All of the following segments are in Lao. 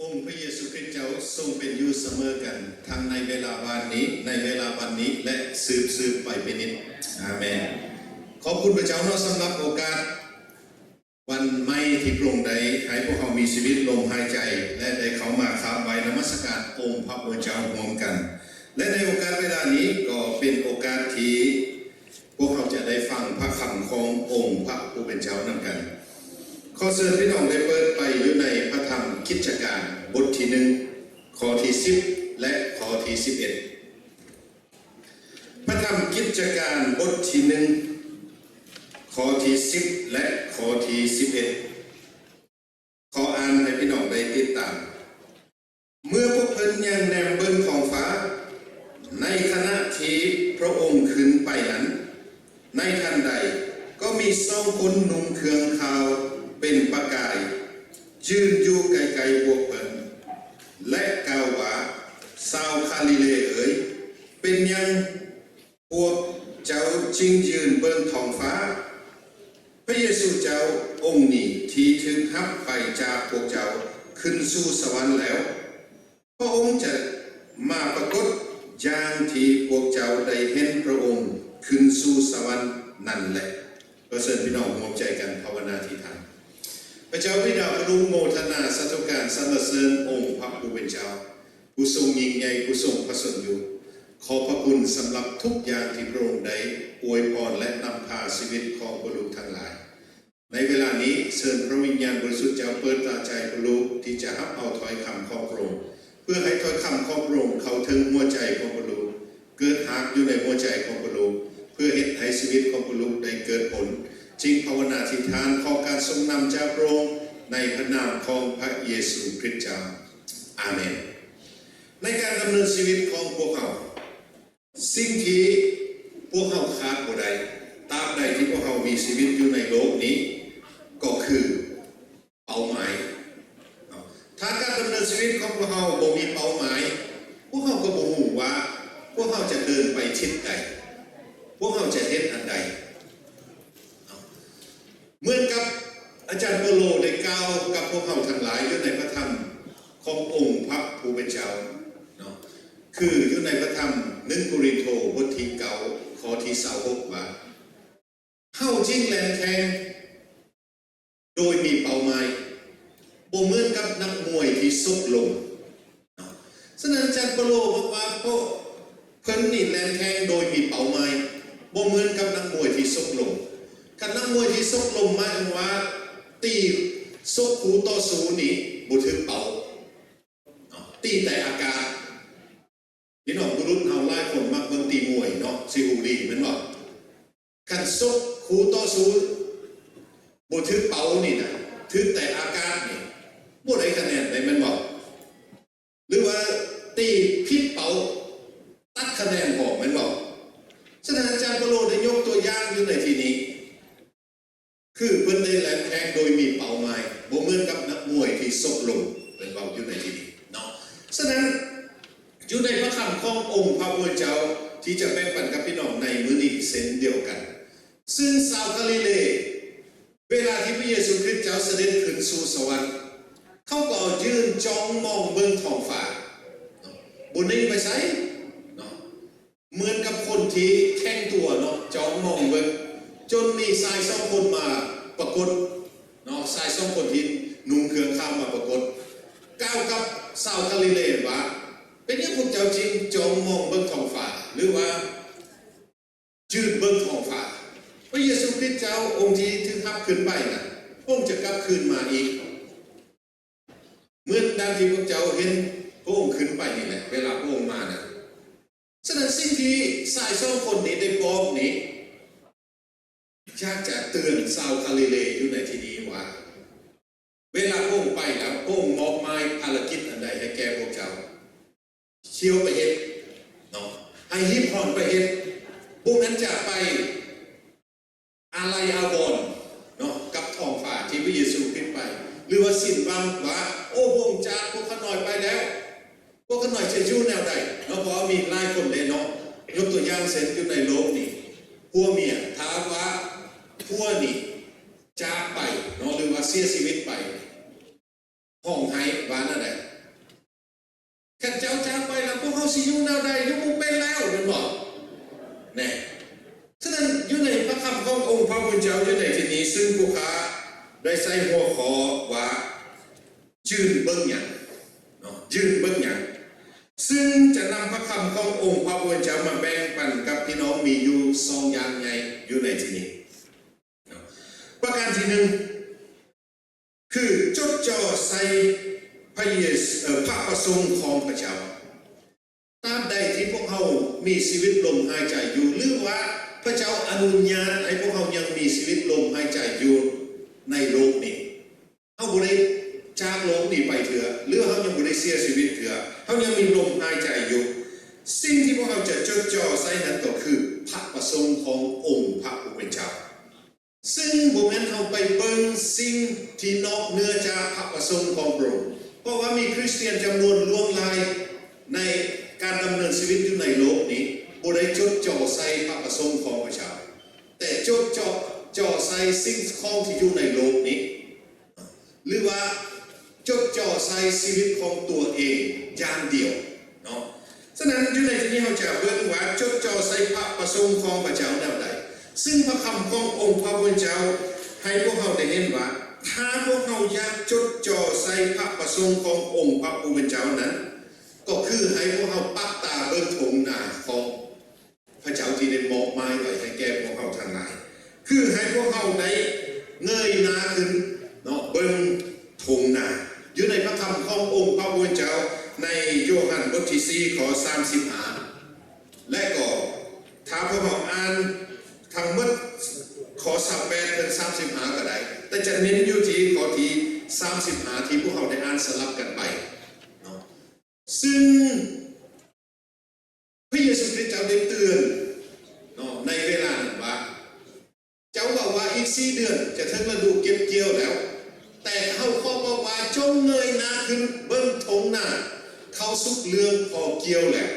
ອົງພະເຢຊູຄຣິດເຈົ້າຊົງເປັນຢູ່ສະເໝີກັນ, ທັງໃນເວລາວານນີ້, ໃນເວລາວັນນີ້ ແລະ ສືບໆໄປເປັນນິດ. ອາເມນ. ຂອບຄຸນພະເຈົ້າເນາະ ສຳລັບໂອກາດວັນໃໝ່ທີ່ພະອົງໄດ້ໃຫ້ພວກເຮົາມີຊີວິດລົມຫາຍໃຈ ແລະ ໄດ້ເຂົ້າມາກາບໄຫວ້ນະມັດສະການອົງພະຜູ້ເປັນເຈົ້າຮ່ວມກັນ. ແລະ ໃນໂອກາດເວລານີ້ກໍເປັນໂອກາດທີ່ ພວກເຮົາຈະໄດ້ຟັງພະຄຳຂອງອົງພະຜູ້ເປັນເຈົ້ານຳກັນ. ຂໍເຊີນພີ່ນ້ອງໄດ້ເປີດໄປຢູ່ໃນພະທຳກິດຈະການບົດທີໜຶ່ງ ຂໍ້ທີສິບ ແລະ ຂໍ້ທີສິບເອັດ. ພະທຳກິດຈະການບົດທີໜຶ່ງ ຂໍ້ທີສິບ ແລະ ຂໍ້ທີສິບເອັດ. ຂໍອ່ານໃຫ້ພີ່ນ້ອງໄດ້ຕິດຕາມ. ເມື່ອພວກເພິ່ນຍ່າງແນມເບິ່ງທ້ອງຟ້າ, ໃນຂະນະທີ່ພະອົງຂຶ້ນໄປນັ້ນ, ໃນທັນໃດກໍມີສອງຄົນນຸ່ງເຄື່ອງຂາວເປັນປະກາຍ ຢືນຢູ່ໃກ້ໆພວກເພິ່ນ ແລະ ກ່າວວ່າ, ຊາວກາລີເລເອີຍ, ເປັນຫຍັງ ພວກເຈົ້າຈຶ່ງຢືນເບິ່ງທ້ອງຟ້າ? ພະເຢຊູເຈົ້າອົງນີ້ທີ່ຖືກຮັບໄປຈາກພວກເຈົ້າຂຶ້ນສູ່ສະຫວັນແລ້ວ, ພະອົງຈະມາປາກົດຢ່າງທີ່ພວກເຈົ້າໄດ້ເຫັນພະອົງຂຶ້ນສູ່ສະຫວັນນັ້ນແລະ. ຂໍເຊີນພີ່ນ້ອງຮ່ວມໃຈກັນພາວະນາອະທິຖານ. ພະເຈົ້າບິດາພະບຸກໂມທະນາສາທຸການສັນລະເສີນອົງພະຜູ້ເປັນເຈົ້າ ຜູ້ຊົງຍິ່ງໃຫຍ່ ຜູ້ຊົງພະຊົນຢູ່. ຂອບພະຄຸນສຳລັບທຸກຢ່າງທີ່ພະອົງໄດ້ອວຍພອນ ແລະ ນຳພາຊີວິດຂອງບຸລຸດທັງຫຼາຍ. ໃນເວລານີ້, ເຊີນພະວິນຍານບໍລິສຸດເຈົ້າເປີດຕາໃຈບຸລຸທີ່ຈະຮັບເອົາຖ້ອຍຄຳຂອງພະອົງ, ເພື່ອໃຫ້ຖ້ອຍຄຳຂອງພະອົງເຂົ້າເຖິງຫົວໃຈຂອງບຸລຸ, ເກີດຮາກຢູ່ໃນຫົວໃຈຂອງບຸລຸ, ເພື່ອເຮັດໃຫ້ຊີວິດຂອງບຸລຸໄດ້ເກີດຜົນ. ຈຶ່ງພາວະນາອະທິຖານຂໍການຊົງນຳຈາກພະອົງ ໃນພະນາມຂອງພະເຢຊູຄຣິດເຈົ້າ. ອາເມນ. ໃນການດຳເນີນຊີວິດຂອງພວກເຮົາ, ສິ່ງທີ່ພວກເຮົາຂາດບໍ່ໄດ້ ຕາບໃດທີ່ພວກເຮົາມີຊີວິດຢູ່ໃນໂລກນີ້ ກໍຄືເປົ້າໝາຍເນາະ. ຖ້າການດຳເນີນຊີວິດຂອງພວກເຮົາບໍ່ມີເປົ້າໝາຍ, ພວກເຮົາກໍບໍ່ຮູ້ວ່າພວກເຮົາຈະເດີນໄປທິດໃດ, ພວກເຮົາຈະເຮັດອັນໃດເນາະ. ເໝືອນກັບອາຈານເປົາໂລໄດ້ກ່າວກັບພວກເຮົາທັງຫຼາຍຢູ່ໃນພະທຳຂອງອົງພະຜູ້ເປັນເຈົ້າເນາະ, ຄືຢູ່ໃນພະທຳໜຶ່ງໂກລິນໂທ ບົດທີເກົ້າ ຂໍ້ທີຊາວຫົກ ວ່າ, ເຮົາຈຶ່ງແລ່ນແຂ່ງໂດຍມີເປົ້າໝາຍ, ບໍ່ເໝືອນກັບນັກມວຍທີ່ຊົກລົມ. ເນາະ. ສະນັ້ນ ອາຈານເປົາໂລບອກວ່າ ພວກເພິ່ນນີ້ແລ່ນແຂ່ງໂດຍມີເປົ້າໝາຍ, ບໍ່ເໝືອນກັບນັກມວຍທີ່ຊົກລົມ. ຄັນນັກມວຍທີ່ຊົກລົມ ໝາຍເຖິງວ່າຕີຊົກຄູ່ຕໍ່ສູ້ນີ້ບໍ່ຖືກເປົ້າ, ເນາະ, ຕີແຕ່ອາກາດ. ພີ່ນ້ອງບຸລຸດເຮົາຫຼາຍຄົນມັກເບິ່ງຕີມວຍເນາະ, ຊິຮູ້ດີແມ່ນບໍ່? ຄັນຊົກຄູ່ຕໍ່ສູ້ບໍ່ຖືກເປົ້ານີ້ນະ, ຖືກແຕ່ອາກາດນີ້ ບໍ່ໄດ້ຄະແນນເດ້ ແມ່ນບໍ່? ຫຼືວ່າຕີຜິດເປົ້າ ຕັດຄະແນນອອກ ແມ່ນບໍ່? ສະນັ້ນ ອາຈານເປົາໂລໄດ້ຍົກຕົວຢ່າງຢູ່ໃນທີ່ນີ້ ຄືເພິ່ນໄດ້ແລ່ນແຂ່ງໂດຍມີເປົ້າໝາຍ, ບໍ່ເໝືອນກັບນັກມວຍທີ່ຊົກລົມ, ເພິ່ນເວົ້າຢູ່ໃນທີ່ນີ້ເນາະ. ສະນັ້ນ ຢູ່ໃນພະຄຳຂອງອົງພະຜູ້ເປັນເຈົ້າ ທີ່ຈະແບ່ງປັນກັບພີ່ນ້ອງໃນມື້ນີ້ເຊັ່ນດຽວກັນ, ຊຶ່ງຊາວກາລີເລ ເວລາທີ່ພະເຢຊູຄຣິດເຈົ້າສະເດັດຂຶ້ນສູ່ສະຫວັນ, ເຂົາກໍຢືນຈ້ອງມອງເບິ່ງທ້ອງຟ້າເນາະ, ບໍ່ເໜັງໄປໃສເນາະ. ເໝືອນກັບຄົນທີ່ແຂງຕົວເນາະ, ຈ້ອງມອງເບິ່ງ, ຈົນມີຊາຍສອງຄົນມາປາກົດເນາະ, ຊາຍສອງຄົນທີ່ນຸ່ງເຄື່ອງຂາວມາປາກົດ, ກ່າວກັບຊາວກາລີເລວ່າ, ເປັນຫຍັງພວກເຈົ້າຈຶ່ງຈ້ອງມອງເບິ່ງທ້ອງຟ້າ? ຫຼືວ່າ ຢືນເບິ່ງທ້ອງຟ້າ. ພະເຢຊູຄຣິດເຈົ້າ ອົງທີ່ຖືກຮັບຂຶ້ນໄປນະ, ພະອົງຈະກັບຄືນມາອີກ, ເໝືອນດັ່ງທີ່ພວກເຈົ້າເຫັນພະອົງຂຶ້ນໄປນີ້ແຫຼະ, ເວລາພະອົງມານະ. ສະນັ້ນ ສິ່ງທີ່ຊາຍສອງຄົນນີ້ໄດ້ບອກນີ້ ຢາກຈະເຕືອນຊາວກາລີເລຢູ່ໃນທີ່ນີ້ວ່າ ເວລາພະອົງໄປແລ້ວ, ພະອົງມອບໝາຍພາລະກິດອັນໃດໃຫ້ແກ່ພວກເຈົ້າ? ຂ້ຽວໄປເຮັດເນາະ, ໃຫ້ຮີບຮ້ອນໄປເຮັດ, ບໍ່ແມ່ນຈະໄປອາໄລອາວອນເນາະ ກັບທ້ອງຟ້າທີ່ພະເຢຊູຂຶ້ນໄປ, ຫຼືວ່າສິ້ນຫວັງວ່າ, ໂອ້ ພະອົງຈາກພວກຂ້ານ້ອຍໄປແລ້ວ, ພວກຂ້ານ້ອຍຈະຢູ່ແນວໃດເນາະ? ເພາະວ່າມີຫຼາຍຄົນເດ້ເນາະ, ຍົກຕົວຢ່າງເຊັ່ນ ຢູ່ໃນໂລກນີ້ ຜົວເມຍ, ຖ້າວ່າຜົວນີ້ຈາກໄປເນາະ ຫຼືວ່າເສຍຊີວິດໄປ, ຮ້ອງໄຫ້ວ່າແນວໃດ? ຫິວແນວໃດ ຢູ່ບໍ່ເປັນແລ້ວ ແມ່ນບໍ່? ແນ່ ສະນັ້ນ ຢູ່ໃນພະຄຳຂອງອົງພະຜູ້ເປັນເຈົ້າຢູ່ໃນທີ່ນີ້ ຊຶ່ງພວກຂ້າໄດ້ໃສ່ຫົວຂໍ້ວ່າ ຢືນເບິ່ງຫຍັງເນາະ ຢືນເບິ່ງຫຍັງ ຊຶ່ງຈະນຳພະຄຳຂອງອົງພະຜູ້ເປັນເຈົ້າມາແບ່ງປັນກັບພີ່ນ້ອງ ມີຢູ່ສອງຢ່າງໃຫຍ່ຢູ່ໃນທີ່ນີ້ເນາະ. ປະການທີໜຶ່ງ ຄືຈົດຈ່ອໃສ່ພະເຢຊູ ເອີ ພະປະສົງຂອງພະເຈົ້າ. ຕາມໃດທີ່ພວກເຮົາມີຊີວິດລົມຫາຍໃຈຢູ່ ຫຼືວ່າພະເຈົ້າອະນຸຍາດໃຫ້ພວກເຮົາຍັງມີຊີວິດລົມຫາຍໃຈຢູ່ໃນໂລກນີ້, ເຮົາບໍ່ໄດ້ຈາກໂລກນີ້ໄປເທື່ອ ຫຼືເຮົາຍັງບໍ່ໄດ້ເສຍຊີວິດເທື່ອ, ເຮົາຍັງມີລົມຫາຍໃຈຢູ່, ສິ່ງທີ່ພວກເຮົາຈະຈົດຈ່ອໃສ່ນັ້ນກໍຄືພະປະສົງຂອງອົງພະຜູ້ເປັນເຈົ້າ. ຊຶ່ງບໍ່ແມ່ນເຮົາໄປເບິ່ງສິ່ງທີ່ນອກເໜືອຈາກພະປະສົງຂອງພະອົງ, ເພາະວ່າມີຄຣິສຕຽນຈຳນວນຫຼວງຫຼາຍໃນການດຳເນີນຊີວິດຢູ່ໃນໂລກນີ້ ບໍ່ໄດ້ຈົດຈ່ອໃສ່ພະປະສົງຂອງພະເຈົ້າ, ແຕ່ຈົດເຈາະ ເຈາະໃສ່ສິ່ງຂອງທີ່ຢູ່ໃນໂລກນີ້ ຫຼືວ່າຈົດຈ່ອໃສ່ຊີວິດຂອງຕົວເອງຢ່າງດຽວເນາະ. ສະນັ້ນ ຢູ່ໃນທີ່ນີ້ເຮົາຈະເບິ່ງວ່າຈົດຈ່ອໃສ່ພະປະສົງຂອງພະເຈົ້າແນວໃດ, ຊຶ່ງພະຄຳຂອງອົງພະຜູ້ເປັນເຈົ້າໃຫ້ພວກເຮົາໄດ້ເຫັນວ່າ ຖ້າພວກເຮົາຢາກຈົດຈ່ອໃສ່ພະປະສົງຂອງອົງພະຜູ້ເປັນເຈົ້ານັ້ນ ກໍຄືໃຫ້ພວກເຮົາປັບຕາເບິ່ງທົ່ງໜ້າຂອງ ພະເຈົ້າທີ່ໄດ້ມອບໝາຍໄວ້ໃຫ້ແກ່ພວກເຮົາທັງຫຼາຍ, ຄືໃຫ້ພວກເຮົາໄດ້ເງີຍໜ້າຂຶ້ນເນາະ ເບິ່ງທົ່ງໜ້າ. ຢູ່ໃນພະຄຳຂອງອົງພະຜູ້ເປັນເຈົ້າ ໃນໂຍຮັນບົດທີສີ່ ຂໍ້ສາມສິບຫ້າ ແລະ ກໍຖ້າພວກເຮົາອ່ານທັງໝົດຂໍ້ສາມສິບແປດເຖິງສາມສິບຫ້າກໍໄດ້, ແຕ່ຈະເນັ້ນຢູ່ທີ່ຂໍ້ທີສາມສິບຫ້າ ທີ່ພວກເຮົາໄດ້ອ່ານສະຫຼັບກັນໄປເນາະ. ຊຶ່ງພະເຢຊູຄຣິສເຈົ້າໄດ້ເຕືອນເນາະ ໃນເວລານັ້ນວ່າ ເຈົ້າເວົ້າວ່າອີກສີ່ເດືອນຈະເຖິງລະດູເກັບກ່ຽວແລ້ວ, ແຕ່ເຮົາຂໍບອກວ່າຈົ່ງເງີຍໜ້າຂຶ້ນເບິ່ງທົ່ງໜ້າ, ເຂົ້າສຸກເລື່ອງພໍກ່ຽວແລ້ວ.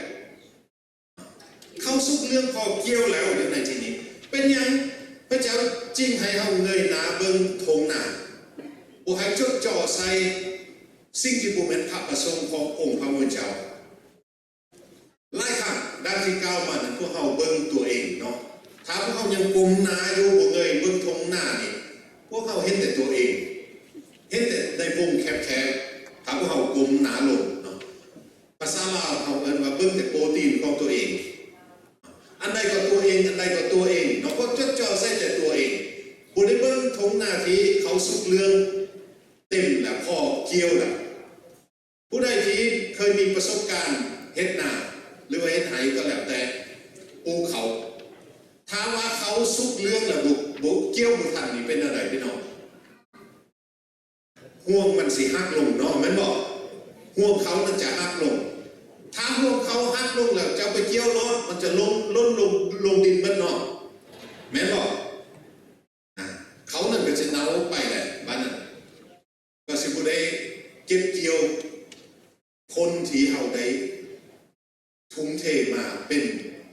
ເຂົ້າສຸກເລື່ອງພໍກ່ຽວແລ້ວ ຢູ່ໃນທີ່ນີ້ ເປັນຫຍັງພະເຈົ້າຈຶ່ງໃຫ້ເຮົາເງີຍໜ້າເບິ່ງທົ່ງໜ້າ, ບໍ່ໃຫ້ຈົດຈ່ອໃສ່ສິ່ງທີ່ບໍ່ແມ່ນພະປະສົງຂອງອົງພະຜູ້ເປັນເຈົ້າ? ຫຼາຍຄັ້ງ ດັ່ງທີ່ກ່າວມານັ້ນ ພວກເຮົາເບິ່ງຕົວເອງເນາະ, ຖ້າພວກເຮົາຍັງກົ້ມໜ້າຢູ່ ບໍ່ເງີຍເບິ່ງທົ່ງໜ້ານີ້ ພວກເຮົາເຫັນແຕ່ຕົວເອງ, ເຫັນແຕ່ໃນວົງແຄບໆ ຖ້າພວກເຮົາກົ້ມໜ້າລົງເນາະ. ພາສາລາວເຮົາເອີ້ນວ່າເບິ່ງແຕ່ໂປຣຕີນຂອງຕົວເອງ, ອັນໃດກໍຕົວເອງ ອັນໃດກໍຕົວເອງເນາະ, ພວກຈົດຈ່ອໃສ່ແຕ່ຕົວເອງ ບໍ່ໄດ້ເບິ່ງທົ່ງໜ້າທີ່ເຂົາສຸກເລື່ອງເຕັມແລ້ວ ພໍກ່ຽວແລ້ວ. ຜູ້ໃດທີ່ເຄີຍມີປະສົບການເຮັດນາ ຫຼືວ່າເຮັດໄຮ່ກໍແລ້ວແຕ່ ປູກເຂົ້າ, ຖ້າວ່າເຂົາສຸກເລື່ອງແລ້ວ ບໍ່ ບໍ່ ກ່ຽວບໍ່ທັນນີ້ ເປັນແນວໃດພີ່ນ້ອງ? ຮວງມັນຊິຫັກລົງເນາະ ແມ່ນບໍ່? ຮວງເຂົານັ້ນຈະຫັກລົງ. ຖ້າຮວງເຂົາຫັກລົງແລ້ວ ເຈົ້າໄປກ່ຽວໂລດ ມັນຈະລົງ ຫຼົ່ນລົງ ລົງດິນເບິດເນາະ ແມ່ນບໍ່? ອາ ເຂົານັ້ນກໍຈະເນົາໄປແຫຼະ ບາດນັ້ນກໍຊິບໍ່ໄດ້ເກັບກ່ຽວຜົນທີ່ເຮົາໄດ້ ທຸ່ມເທມາເປັນ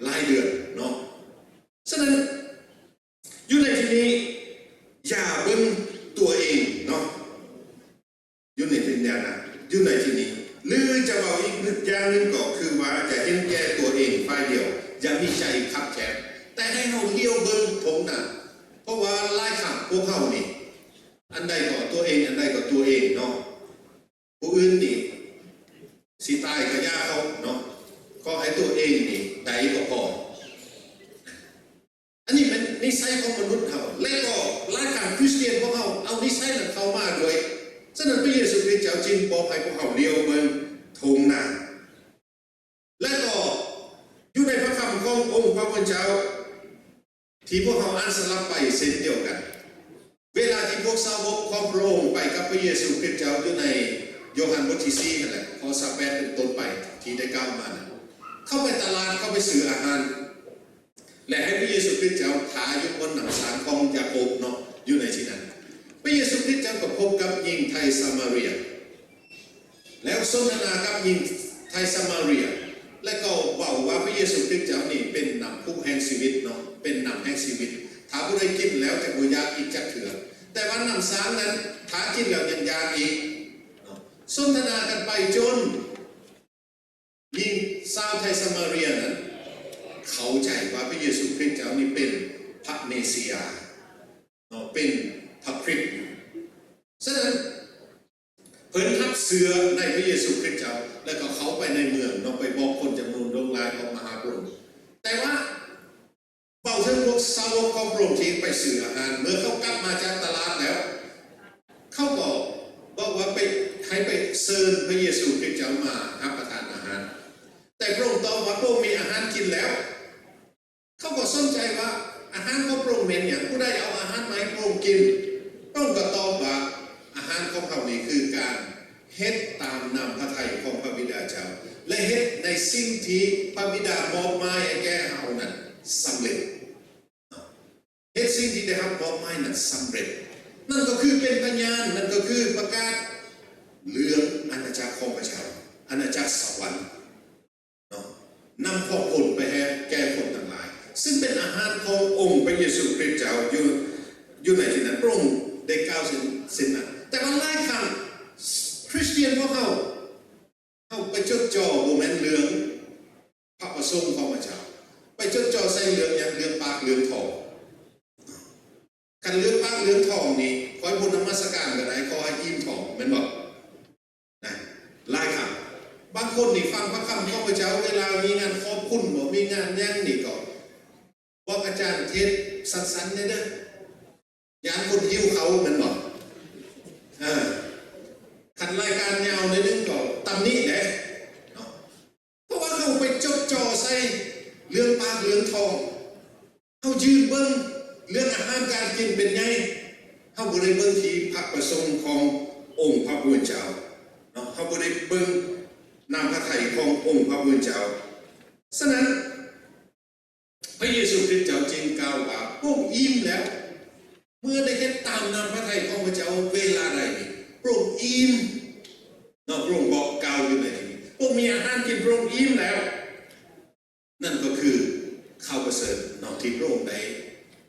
ຫຼາຍເດືອນເນາະ. ສະນັ້ນ ຢູ່ໃນທີ່ນີ້ ຢ່າເບິ່ງຕົວເອງເນາະ, ຢູ່ໃນທີ່ນີ້ນະ ຢູ່ໃນທີ່ນີ້ ຫຼືຈະເວົ້າອີກຢ່າງໜຶ່ງກໍຄືວ່າ ຢ່າເຫັນແກ່ຕົວເອງຝ່າຍດຽວ, ຢ່າມີໃຈຄັບແຄບ, ແຕ່ໃຫ້ເຮົາຫຼຽວເບິ່ງທົ່ງໜ້າ. ເພາະວ່າຫຼາຍຄັ້ງພວກເຮົານີ້ ອັນໃດກໍຕົວເອງ ອັນໃດກໍຕົວເອງເນາະ. ຜູ້ອື່ນນີ້ຊິຕາຍກໍຢ່າເຂົາເນາະ, ຂໍໃຫ້ຕົວເອງນີ້ໄດ້ກໍພໍ. ອັນນີ້ແມ່ນນິໄສຂອງມະນຸດເຮົາ ແລະ ກໍຫຼາຍຄັ້ງຄຣິສຕຽນພວກເຮົາເອົານິໄສນັ້ນເຂົ້າມາດ້ວຍ. ສະນັ້ນ ພະເຢຊູຄຣິສເຈົ້າຈຶ່ງບອກໃຫ້ພວກເຮົາຫຼຽວເບິ່ງທົ່ງໜ້າ. ແລະກໍຢູ່ໃນພະຄຳຂອງອົງພະຜູ້ເປັນເຈົ້າ ທີ່ພວກເຮົາອ່ານສະຫຼັບໄປເຊັ່ນດຽວກັນ, ເວລາທີ່ພວກສາວົກຂອງພະອົງໄປກັບພະເຢຊູຄຣິສເຈົ້າຢູ່ໃນໂຍຮັນບົດທີສີ່ຫັ້ນແຫຼະ ຂໍ້ຊາວແປດເປັນຕົ້ນໄປ ທີ່ໄດ້ກ່າວມານັ້ນ, ເຂົາໄປຕະຫຼາດ ເຂົາໄປຊື້ອາຫານ ແລະ ໃຫ້ພະເຢຊູຄຣິສເຈົ້າຖ້າຢູ່ບ່ອນນ້ຳຊາງຂອງຢາໂກບເນາະ ຢູ່ໃນທີ່ນັ້ນ. ພະເຢຊູຄຣິສເຈົ້າກໍພົບກັບຍິງໄທສະມາເຣຍ ແລ້ວສົນທະນາກັບຍິງໄທສະມາເຣຍ ແລະ ກໍເວົ້າວ່າພະເຢຊູຄຣິສເຈົ້ານີ້ເປັນນ້ຳພຸແຫ່ງຊີວິດເນາະ, ເປັນນ້ຳແຫ່ງຊີວິດ. ຖ້າຜູ້ໃດກິນແລ້ວຈະບໍ່ຢາກອີກຈັກເທື່ອ. ແຕ່ວ່ານ້ຳຊາງນັ້ນ ຖ້າກິນແລ້ວຍັງຢາກອີກເນາະ. ສົນທະນາກັນໄປຈົນ ຍິງ ຊາວໄທສະມາເຣຍນັ້ນເຂົ້າໃຈວ່າພະເຢຊູຄຣິດເຈົ້ານີ້ເປັນພະເມຊິຍາເນາະ ເປັນພະຄຣິດ. ສະນັ້ນ ເພິ່ນຮັບເຊື່ອໃນພະເຢຊູຄຣິດເຈົ້າ ແລ້ວກໍເຂົ້າໄປໃນເມືອງເນາະ ໄປບອກຄົນຈຳນວນຫຼວງຫຼາຍອອກມາຫາພະອົງ. ແຕ່ວ່າເວົ້າເຖິງພວກສາວົກຂອງພະອົງທີ່ໄປຊື້ອາຫານ ເມື່ອເຂົາກັບມາຈາກຕະຫຼາດແລ້ວ ເຂົາກໍບອກວ່າໄປ ໃຫ້ໄປເຊີນພະເຢຊູຄຣິດເຈົ້າມາຮັບປະທານອາຫານ. ແຕ່ພະອົງຕອບວ່າ ພະອົງມີອາຫານກິນແລ້ວ. ເຂົາກໍສົນໃຈວ່າອາຫານຂອງພະອົງແມ່ນຫຍັງ? ຜູ້ໃດເອົາອາຫານມາໃຫ້ພະອົງກິນ? ພະອົງກໍຕອບວ່າ ອາຫານຂອງເຮົານີ້ຄືການເຮັດຕາມນ້ຳພະໄທຂອງພະບິດາເຈົ້າ ແລະ ເຮັດໃນສິ່ງທີ່ພະບິດາມອບໝາຍໃຫ້ແກ່ເຮົານັ້ນສຳເລັດ. ເຮັດສິ່ງທີ່ໄດ້ຮັບມອບໝາຍນັ້ນສຳເລັດ. ນັ້ນກໍຄືເປັນພະຍານ, ນັ້ນກໍຄືປະກາດເລື່ອງອານາຈັກຂອງພະເຈົ້າ, ອານາຈັກສະຫວັນ. ເນາະ ນຳຂອງຄົນໄປໃຫ້ແກ່ຄົນທັງຫຼາຍ ຊຶ່ງເປັນອາຫານຂອງອົງພະເຢຊູຄຣິດເຈົ້າຢູ່ ຢູ່ໃນທີ່ນັ້ນ. ພະອົງໄດ້ກ່າວເຊັ່ນ ເຊັ່ນນັ້ນ. ແຕ່ວ່າຫຼາຍຄັ້ງຄຣິສຕຽນຂອງເຮົາ ເຮົາໄປຈົດຈໍ່ບໍ່ແມ່ນເລື່ອງພະປະສົງຂອງພະເຈົ້າ, ໄປຈົດຈໍ່ໃສ່ເລື່ອງຫຍັງ? ເລື່ອງປາກເລື່ອງທ້ອງ. ຄັນເລື່ອງປາກເລື່ອງທ້ອງນີ້ ຂ້ອຍບໍ່ນະມັດສະການກໍໄດ້ ຂໍໃຫ້ອີ່ມທ້ອງ ແມ່ນບໍ່? ນະ ຫຼາຍຄັ້ງບາງຄົນນີ້ຟັງພະຄຳຂອງພະເຈົ້າ ເວລາມີງານຂອບຄຸນບໍ ມີງານຫຍັງນີ້ກໍບອກອາຈານເທດສັ້ນໆແດ່ເດີ ຢ້ານຄົນຫິວເຂົ້າ ແມ່ນບໍ່? ເອີ ຄັນລາຍການຍາວໜ້ອຍໜຶ່ງກໍຕຳໜິແດ່ເນາະ. ເພາະວ່າເຮົາໄປຈົດຈໍ່ໃສ່ເລື່ອງປາກເລື່ອງທ້ອງ, ເຮົາຢືນເບິ່ງເລື່ອງອາຫານການກິນເປັນໃຫຍ່, ເຮົາບໍ່ໄດ້ເບິ່ງທີ່ພະປະສົງຂອງອົງພະຜູ້ເປັນເຈົ້າເນາະ, ເຮົາບໍ່ໄດ້ເບິ່ງນ້ຳພະໄທຂອງອົງພະຜູ້ເປັນເຈົ້າ. ສະນັ້ນ ພະເຢຊູຄຣິດເຈົ້າຈຶ່ງກ່າວວ່າ ພະອົງອີ່ມແລ້ວ. ເມື່ອໄດ້ເຮັດຕາມນ້ຳພະໄທຂອງພະເຈົ້າເວລາໃດນີ້ ພະອົງອີ່ມເນາະ, ພະອົງບອກກ່າວຢູ່ໃນທີ່ນີ້ ພະອົງມີອາຫານກິນ, ພະອົງອີ່ມແລ້ວ. ນັ້ນກໍຄືຂ່າວປະເສີດເນາະ ທີ່ພະອົງໄດ້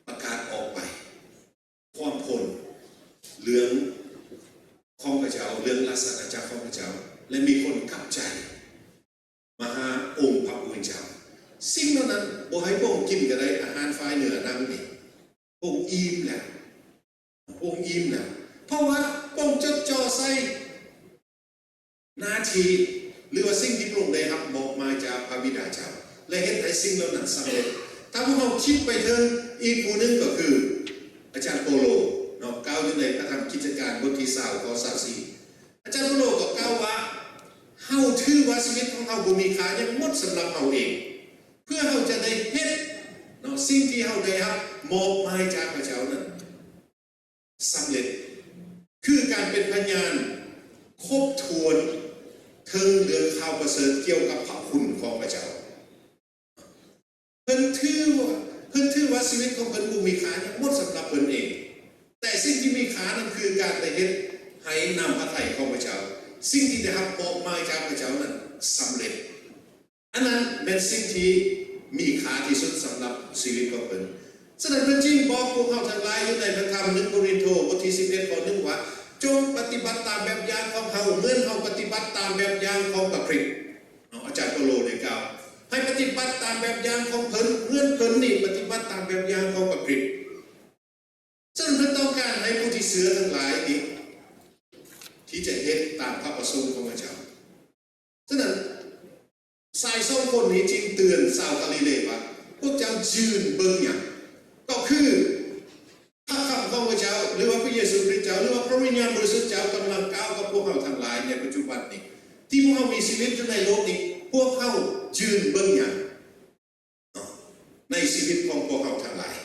ປະກາດອອກໄປ ຄວາມພົ້ນເລື່ອງຂອງພະເຈົ້າ, ເລື່ອງລາຊະອານາຈັກຂອງພະເຈົ້າ ແລະ ມີຄົນກັບໃຈມາຫາອົງພະຜູ້ເປັນເຈົ້າ. ສິ່ງເຫຼົ່ານັ້ນບໍ່ໃຫ້ພະອົງກິນກໍໄດ້, ອາຫານຝ່າຍເນື້ອໜັງນີ້ ພະອົງອີ່ມແລ້ວ, ພະອົງອີ່ມແລ້ວ. ເພາະວ່າພະອົງຈົດຈໍ່ໃສ່ ໜ້າທີ່ ຫຼືວ່າສິ່ງທີ່ພະອົງໄດ້ຮັບມອບໝາຍຈາກພະບິດາເຈົ້າ ແລະ ເຮັດໃຫ້ສິ່ງເຫຼົ່ານັ້ນສຳເລັດ. ຖ້າພວກເຮົາຄິດໄປເຖິງອີກຜູ້ໜຶ່ງກໍຄືອາຈານໂປໂລເນາະ, ກ່າວຢູ່ໃນພະທຳກິດຈະການບົດທີຊາວ ຂໍ້ຊາວສີ່ ອາຈານໂປໂລກໍກ່າວວ່າ ເຮົາຖືວ່າຊີວິດຂອງເຮົາບໍ່ມີຄ່າຫຍັງໝົດສຳລັບເຮົາເອງ ເພື່ອເຮົາຈະໄດ້ເຮັດເນາະ ສິ່ງທີ່ເຮົາໄດ້ຮັບມອບໝາຍຈາກພະເຈົ້ານັ້ນ ສຳເລັດ ຄືການເປັນພະຍານຄົບຖ້ວນເຖິງເລື່ອງຂ່າວປະເສີດກ່ຽວກັບພະຄຸນຂອງພະເຈົ້າ. ເພິ່ນຖືວ່າ ເພິ່ນຖືວ່າຊີວິດຂອງເພິ່ນບໍ່ມີຄ່າຫຍັງໝົດສຳລັບເພິ່ນເອງ, ແຕ່ສິ່ງທີ່ມີຄ່ານັ້ນຄືການໄດ້ເຮັດໃຫ້ນ້ຳພະໄທຂອງພະເຈົ້າ, ສິ່ງທີ່ໄດ້ຮັບມອບໝາຍຈາກພະເຈົ້ານັ້ນສຳເລັດ. ອັນນັ້ນແມ່ນສິ່ງທີ່ມີຄ່າທີ່ສຸດສຳລັບຊີວິດຂອງເພິ່ນ. ສະນັ້ນເພິ່ນຈຶ່ງບອກພວກເຮົາທັງຫຼາຍຢູ່ໃນພະທຳໜຶ່ງໂກລິນໂທ ບົດທີສິບເອັດ ຂໍ້ໜຶ່ງວ່າ ຈົ່ງປະຕິບັດຕາມແບບຢ່າງຂອງເຮົາ ເໝືອນເຮົາປະຕິບັດຕາມແບບຢ່າງຂອງພະຄຣິດເນາະ. ອາຈານເປາໂລໄດ້ກ່າວ ໃຫ້ປະຕິບັດຕາມແບບຢ່າງຂອງເພິ່ນ ເໝືອນເພິ່ນນີ້ປະຕິບັດຕາມແບບຢ່າງຂອງພະຄຣິດ. ສະນັ້ນເພິ່ນຕ້ອງການໃຫ້ຜູ້ທີ່ເຊື່ອທັງຫຼາຍນີ້ ທີ່ຈະເຮັດຕາມພະປະສົງຂອງພະເຈົ້າ. ສະນັ້ນ ຊາຍສອງຄົນນີ້ຈຶ່ງເຕືອນຊາວກາລີເລວ່າ ພວກເຈົ້າຢືນເບິ່ງຫຍັງ? ກໍຄືພະຄຳຂອງພະເຈົ້າ ຫຼືວ່າພະເຢຊູຄຣິດເຈົ້າ ຫຼືວ່າພະວິນຍານບໍລິສຸດເຈົ້າກຳລັງກ່າວກັບພວກເຮົາທັງຫຼາຍໃນປັດຈຸບັນນີ້ ທີ່ພວກເຮົາມີຊີວິດຢູ່ໃນໂລກນີ້ ພວກເຮົາຢືນເບິ່ງຫຍັງ? ເນາະ ໃນຊີວິດຂອງພວກເຮົາທັງຫຼາຍ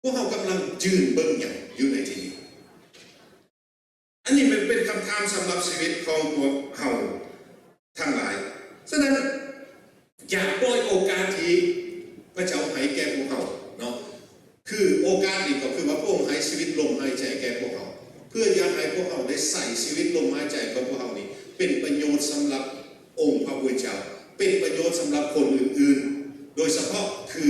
ພວກເຮົາກຳລັງຢືນເບິ່ງຫຍັງຢູ່ໃນທີ່ນີ້? ອັນນີ້ມັນເປັນຄຳຖາມສຳລັບຊີວິດຂອງພວກເຮົາທັງຫຼາຍ. ສະນັ້ນ ຢ່າປ່ອຍໂອກາດທີ່ພະເຈົ້າໃຫ້ແກ່ພວກເຮົາເນາະ. ຄືໂອກາດນີ້ກໍຄືວ່າພະອົງໃຫ້ຊີວິດລົມຫາຍໃຈແກ່ພວກເຮົາ ເພື່ອຢາກໃຫ້ພວກເຮົາໄດ້ໃຊ້ຊີວິດລົມຫາຍໃຈຂອງພວກເຮົານີ້ເປັນປະໂຫຍດສຳລັບອົງພະຜູ້ເປັນເຈົ້າ ເປັນປະໂຫຍດສຳລັບຄົນອື່ນໆ ໂດຍສະເພາະຄື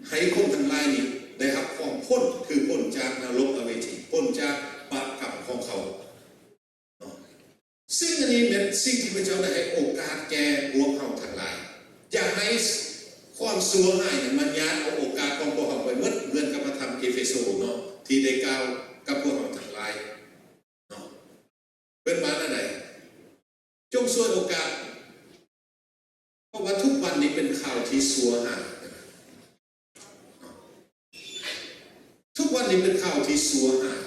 ໃຫ້ຄົນທັງຫຼາຍນີ້ໄດ້ຮັບຄວາມພົ້ນ ຄືພົ້ນຈາກນະລົກອະເວຈີ ພົ້ນຈາກບາບກຳຂອງເຂົາເນາະ. ຊຶ່ງອັນນີ້ແມ່ນ ສິ່ງທີ່ພະເຈົ້າໄດ້ໃຫ້ໂອກາດແກ່ພວກເຮົາທັງຫຼາຍ. ຢ່າໃຫ້ຄວາມຊົ່ວຮ້າຍນັ້ນມາຍາດເອົາໂອກາດຂອງພວກເຮົາໄປໝົດ, ເໝືອນກັບພະທຳເອເຟໂຊເນາະ ທີ່ໄດ້ກ່າວກັບພວກເຮົາທັງຫຼາຍເນາະ. ເພິ່ນວ່າແນວໃດ? ຈົ່ງສວຍໂອກາດ, ເພາະວ່າທຸກວັນນີ້ເປັນຂ່າວທີ່ຊົ່ວຮ້າຍ. ທຸກວັນນີ້ເປັນຂ່າວທີ່ຊົ່ວຮ້າຍ.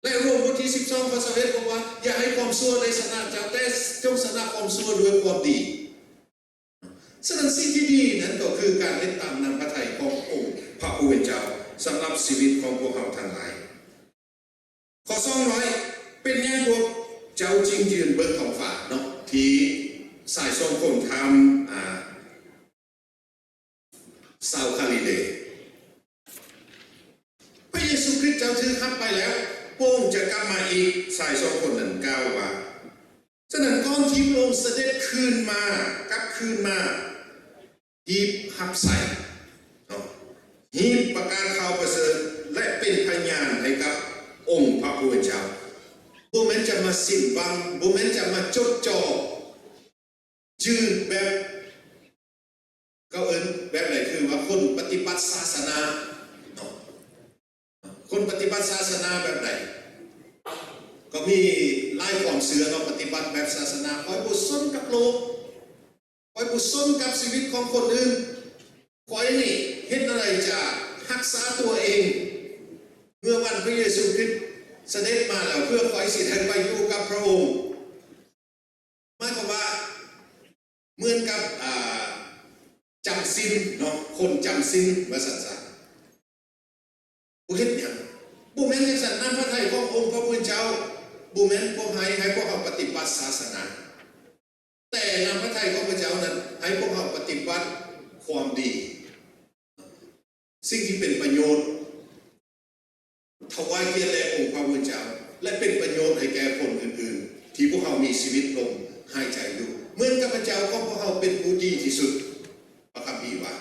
ແລະ ໂຣມບົດທີສິບສອງ ຂໍ້ຊາວເອັດ ບອກວ່າ ຢ່າໃຫ້ຄວາມຊົ່ວໄດ້ຊະນະເຈົ້າ, ແຕ່ຈົ່ງຊະນະຄວາມຊົ່ວດ້ວຍຄວາມດີ. ສະນັ້ນ ສິ່ງທີ່ດີນັ້ນກໍຄືການເຮັດຕາມນ້ຳພະໄທຂອງອົງພະຜູ້ເປັນເຈົ້າສຳລັບຊີວິດຂອງພວກເຮົາທັງຫຼາຍ. ຂໍ້ສອງຮ້ອຍ ເປັນຫຍັງພວກເຈົ້າຈຶ່ງຢືນເບິ່ງທ້ອງຟ້າເນາະ ທີ່ຊາຍສອງຄົນຖາມ ອ່າ ຊາວກາລີເລ? ພະເຢຊູຄຣິດເຈົ້າຖືກຮັບໄປແລ້ວ, ພະອົງຈະກັບມາອີກ, ຊາຍສອງຄົນນັ້ນກ່າວວ່າ. ສະນັ້ນ ກ່ອນທີ່ພະອົງສະເດັດຄືນມາ, ກັບຄືນມາ, ຮີບຮັບໃຊ້ເນາະ, ຮີບປະກາດຂ່າວປະເສີດ ແລະ ເປັນພະຍານໃຫ້ກັບອົງພະຜູ້ເປັນເຈົ້າ. ບໍ່ແມ່ນຈະມາສິ້ນຫວັງ, ບໍ່ແມ່ນຈະມາຈົດຈ່ອ ຈື່ແບບ ເຂົາເອີ້ນແບບໃດ ຄືວ່າຄົນປະຕິບັດສາສະໜາເນາະ, ຄົນປະຕິບັດສາສະໜາແບບໃດ ກໍມີຫຼາຍຄວາມເຊື່ອເນາະ, ປະຕິບັດແບບສາສະໜາ ຂ້ອຍບໍ່ສົນກັບໂລກ, ຂ້ອຍບໍ່ສົນກັບຊີວິດຂອງຄົນອື່ນ, ຂ້ອຍນີ້ເຮັດແນວໃດຈະຮັກສາຕົວເອງ, ເມື່ອວັນພະເຢຊູຄຣິດສະເດັດມາແລ້ວ ເພື່ອຂ້ອຍຊິໄດ້ໄປຢູ່ກັບພະອົງ. ໝາຍຄວາມວ່າເໝືອນກັບ ອ່າ ຈຳສິນເນາະ, ຄົນຈຳສິນວ່າຊັ້ນຊະ. ບໍ່ເຮັດຫຍັງ, ບໍ່ແມ່ນຈັ່ງຊັ້ນ. ນ້ຳພະໄທຂອງອົງພະຜູ້ເປັນເຈົ້າ ບໍ່ແມ່ນພວກໃຫ້ ໃຫ້ພວກເຮົາປະຕິບັດສາສະໜາ, ແຕ່ນ້ຳພະໄທຂອງພະເຈົ້ານັ້ນ ໃຫ້ພວກເຮົາປະຕິບັດຄວາມດີ, ສິ່ງທີ່ເປັນປະໂຫຍດ. ຖວາຍກຽດແດ່ອົງພະຜູ້ເປັນເຈົ້າ ແລະ ເປັນປະໂຫຍດໃຫ້ແກ່ຄົນອື່ນໆ ທີ່ພວກເຮົາມີຊີວິດລົມຫາຍໃຈຢູ່. ເໝືອນກັບພະເຈົ້າຂອງພວກເຮົາເປັນຜູ້ດີທີ່ສຸດ, ພະຄຳພີວ່າ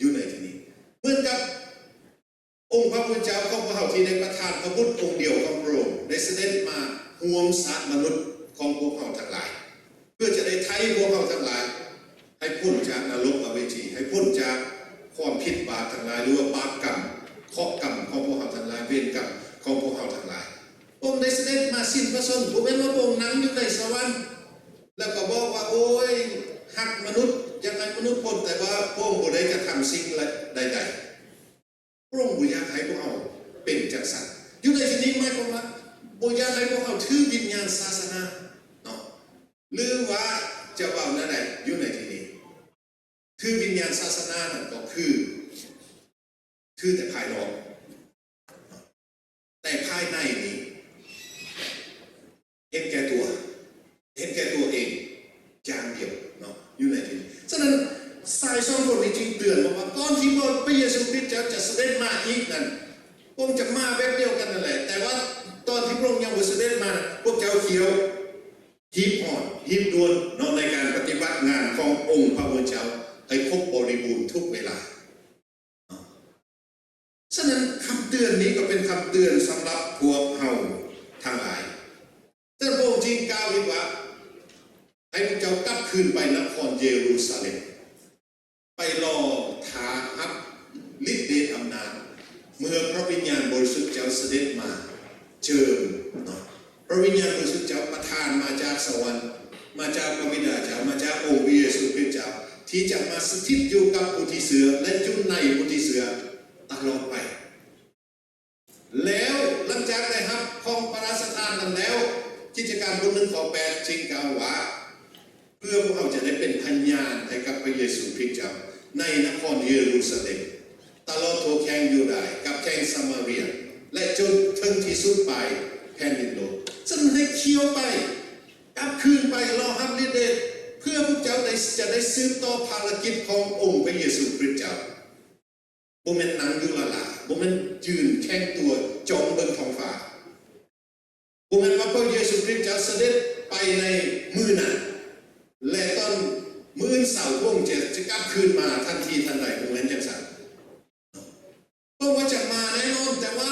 ຢູ່ໃນທີ່ນີ້. ເໝືອນກັບອົງພະຜູ້ເປັນເຈົ້າຂອງພວກເຮົາທີ່ໄດ້ປະທານພະບຸດອົງດຽວຂອງພະອົງ ໄດ້ສະເດັດມາຮ່ວມຊາດມະນຸດຂອງພວກເຮົາທັງຫຼາຍ. ເພື່ອຈະໄດ້ໄຖ່ພວກເຮົາທັງຫຼາຍໃຫ້ພົ້ນຈາກນະລົກອະເວຈີ, ໃຫ້ພົ້ນຈາກຄວາມຜິດບາບທັງຫຼາຍ ຫຼືວ່າບາບກຳ, ເຄາະກຳຂອງພວກເຮົາທັງຫຼາຍ, ເວນກຳຂອງພວກເຮົາທັງຫຼາຍ. ພະອົງໄດ້ສະເດັດມາສິ້ນພະຊົນ, ບໍ່ແມ່ນວ່າພະອົງນັ່ງຢູ່ໃນສະຫວັນ ແລ້ວກໍບອກວ່າ ໂອ້ຍ ຮັກມະນຸດ, ຢາກໃຫ້ມະນຸດພົ້ນ, ແຕ່ວ່າພະອົງບໍ່ໄດ້ກະທຳສິ່ງໃດໆ. ພະອົງບໍ່ຢາກໃຫ້ພວກເຮົາເປັນຈັ່ງຊັ້ນ. ຢູ່ໃນທີ່ນີ້ໝາຍຄວາມວ່າບໍ່ຢາກໃຫ້ພວກເຮົາຖືວິນຍານສາສະໜາເນາະ, ຫຼືວ່າຈະເວົ້າແນວໃດຢູ່ໃນທີ່ນີ້? ຖືວິນຍານສາສະໜານັ້ນກໍຄືຖືແຕ່ພາຍນອກ, ແຕ່ພາຍໃນນີ້ ເຫັນແກ່ຕົວ, ເຫັນແກ່ຕົວເອງຢ່າງດຽວເນາະ ຢູ່ໃນທີ່ນີ້. ສະນັ້ນ ຊາຍສອງຄົນນີ້ຈຶ່ງເຕືອນບອກວ່າ ກ່ອນທີ່ພະເຢຊູຄຣິດເຈົ້າຈະສະເດັດມາອີກນັ້ນ, ພະອົງຈະມາແບບດຽວກັນນັ້ນແຫຼະ, ແຕ່ວ່າຕອນທີ່ພະອົງຍັງບໍ່ສະເດັດມາ, ພວກເຈົ້າຂຽວຮີບຮ້ອນ, ຮີບດ່ວນເນາະ ໃນການປະຕິບັດງານຂອງອົງພະຜູ້ເປັນເຈົ້າໃຫ້ຄົບບໍລິບູນທຸກເວລາ. ສະນັ້ນ ຄຳເຕືອນນີ້ກໍເປັນຄຳເຕືອນສຳລັບພວກເຮົາທັງຫຼາຍ. ແຕ່ພະອົງຈຶ່ງກ່າວອີກວ່າ ໃຫ້ພວກເຈົ້າກັບຄືນໄປນະຄອນເຢຣູຊາເລັມ, ໄປລໍຖ້າຮັບລິດເດດອຳນາດ ເມື່ອພະວິນຍານບໍລິສຸດເຈົ້າສະເດັດມາເຈີມເນາະ. ພະວິນຍານບໍລິສຸດເຈົ້າປະທານມາຈາກສະຫວັນ, ມາຈາກພະບິດາເຈົ້າ, ມາຈາກອົງພະເຢຊູຄຣິດເຈົ້າ, ທີ່ຈະມາສະຖິດຢູ່ກັບຜູ້ທີ່ເຊື່ອ ແລະ ຢູ່ໃນຜູ້ທີ່ເຊື່ອຕະຫຼອດໄປ. ແລ້ວຫຼັງຈາກໄດ້ຮັບຂອງພະລາຊະທານນັ້ນແລ້ວ, ກິດຈະການບົດໜຶ່ງ ຂໍ້ແປດ ຈຶ່ງກ່າວວ່າ ເພື່ອພວກເຮົາຈະໄດ້ເປັນພະຍານໃຫ້ກັບພະເຢຊູຄຣິດເຈົ້າ ໃນນະຄອນເຢຣູຊາເລັມ, ຕະຫຼອດທົ່ວແຂວງຢູດາຍ ກັບແຂວງສະມາເຣຍ ແລະ ຈົນເຖິງທີ່ສຸດປາຍແຜ່ນດິນໂລກ. ສະນັ້ນໃຫ້ຂຽວໄປ, ກັບຄືນໄປ ລໍຮັບລິດເດດ, ເພື່ອພວກເຈົ້າໄດ້ ຈະໄດ້ສືບຕໍ່ພາລະກິດຂອງອົງພະເຢຊູຄຣິດເຈົ້າ. ບໍ່ແມ່ນນັ່ງຢູ່ລ້າໆ, ບໍ່ແມ່ນຢືນແຂງຕົວຈ້ອງເບິ່ງທ້ອງຟ້າ. ບໍ່ແມ່ນວ່າພະເຢຊູຄຣິດຈະສະເດັດໄປໃນມື້ນັ້ນ ແລະ ຕອນມື້ອື່ນເຊົ້າພະອົງຈະ ຈະກັບຄືນມາທັນທີທັນໃດ, ບໍ່ແມ່ນຈັ່ງຊັ້ນ. ພະອົງວ່າຈະມາແນ່ນອນ, ແຕ່ວ່າ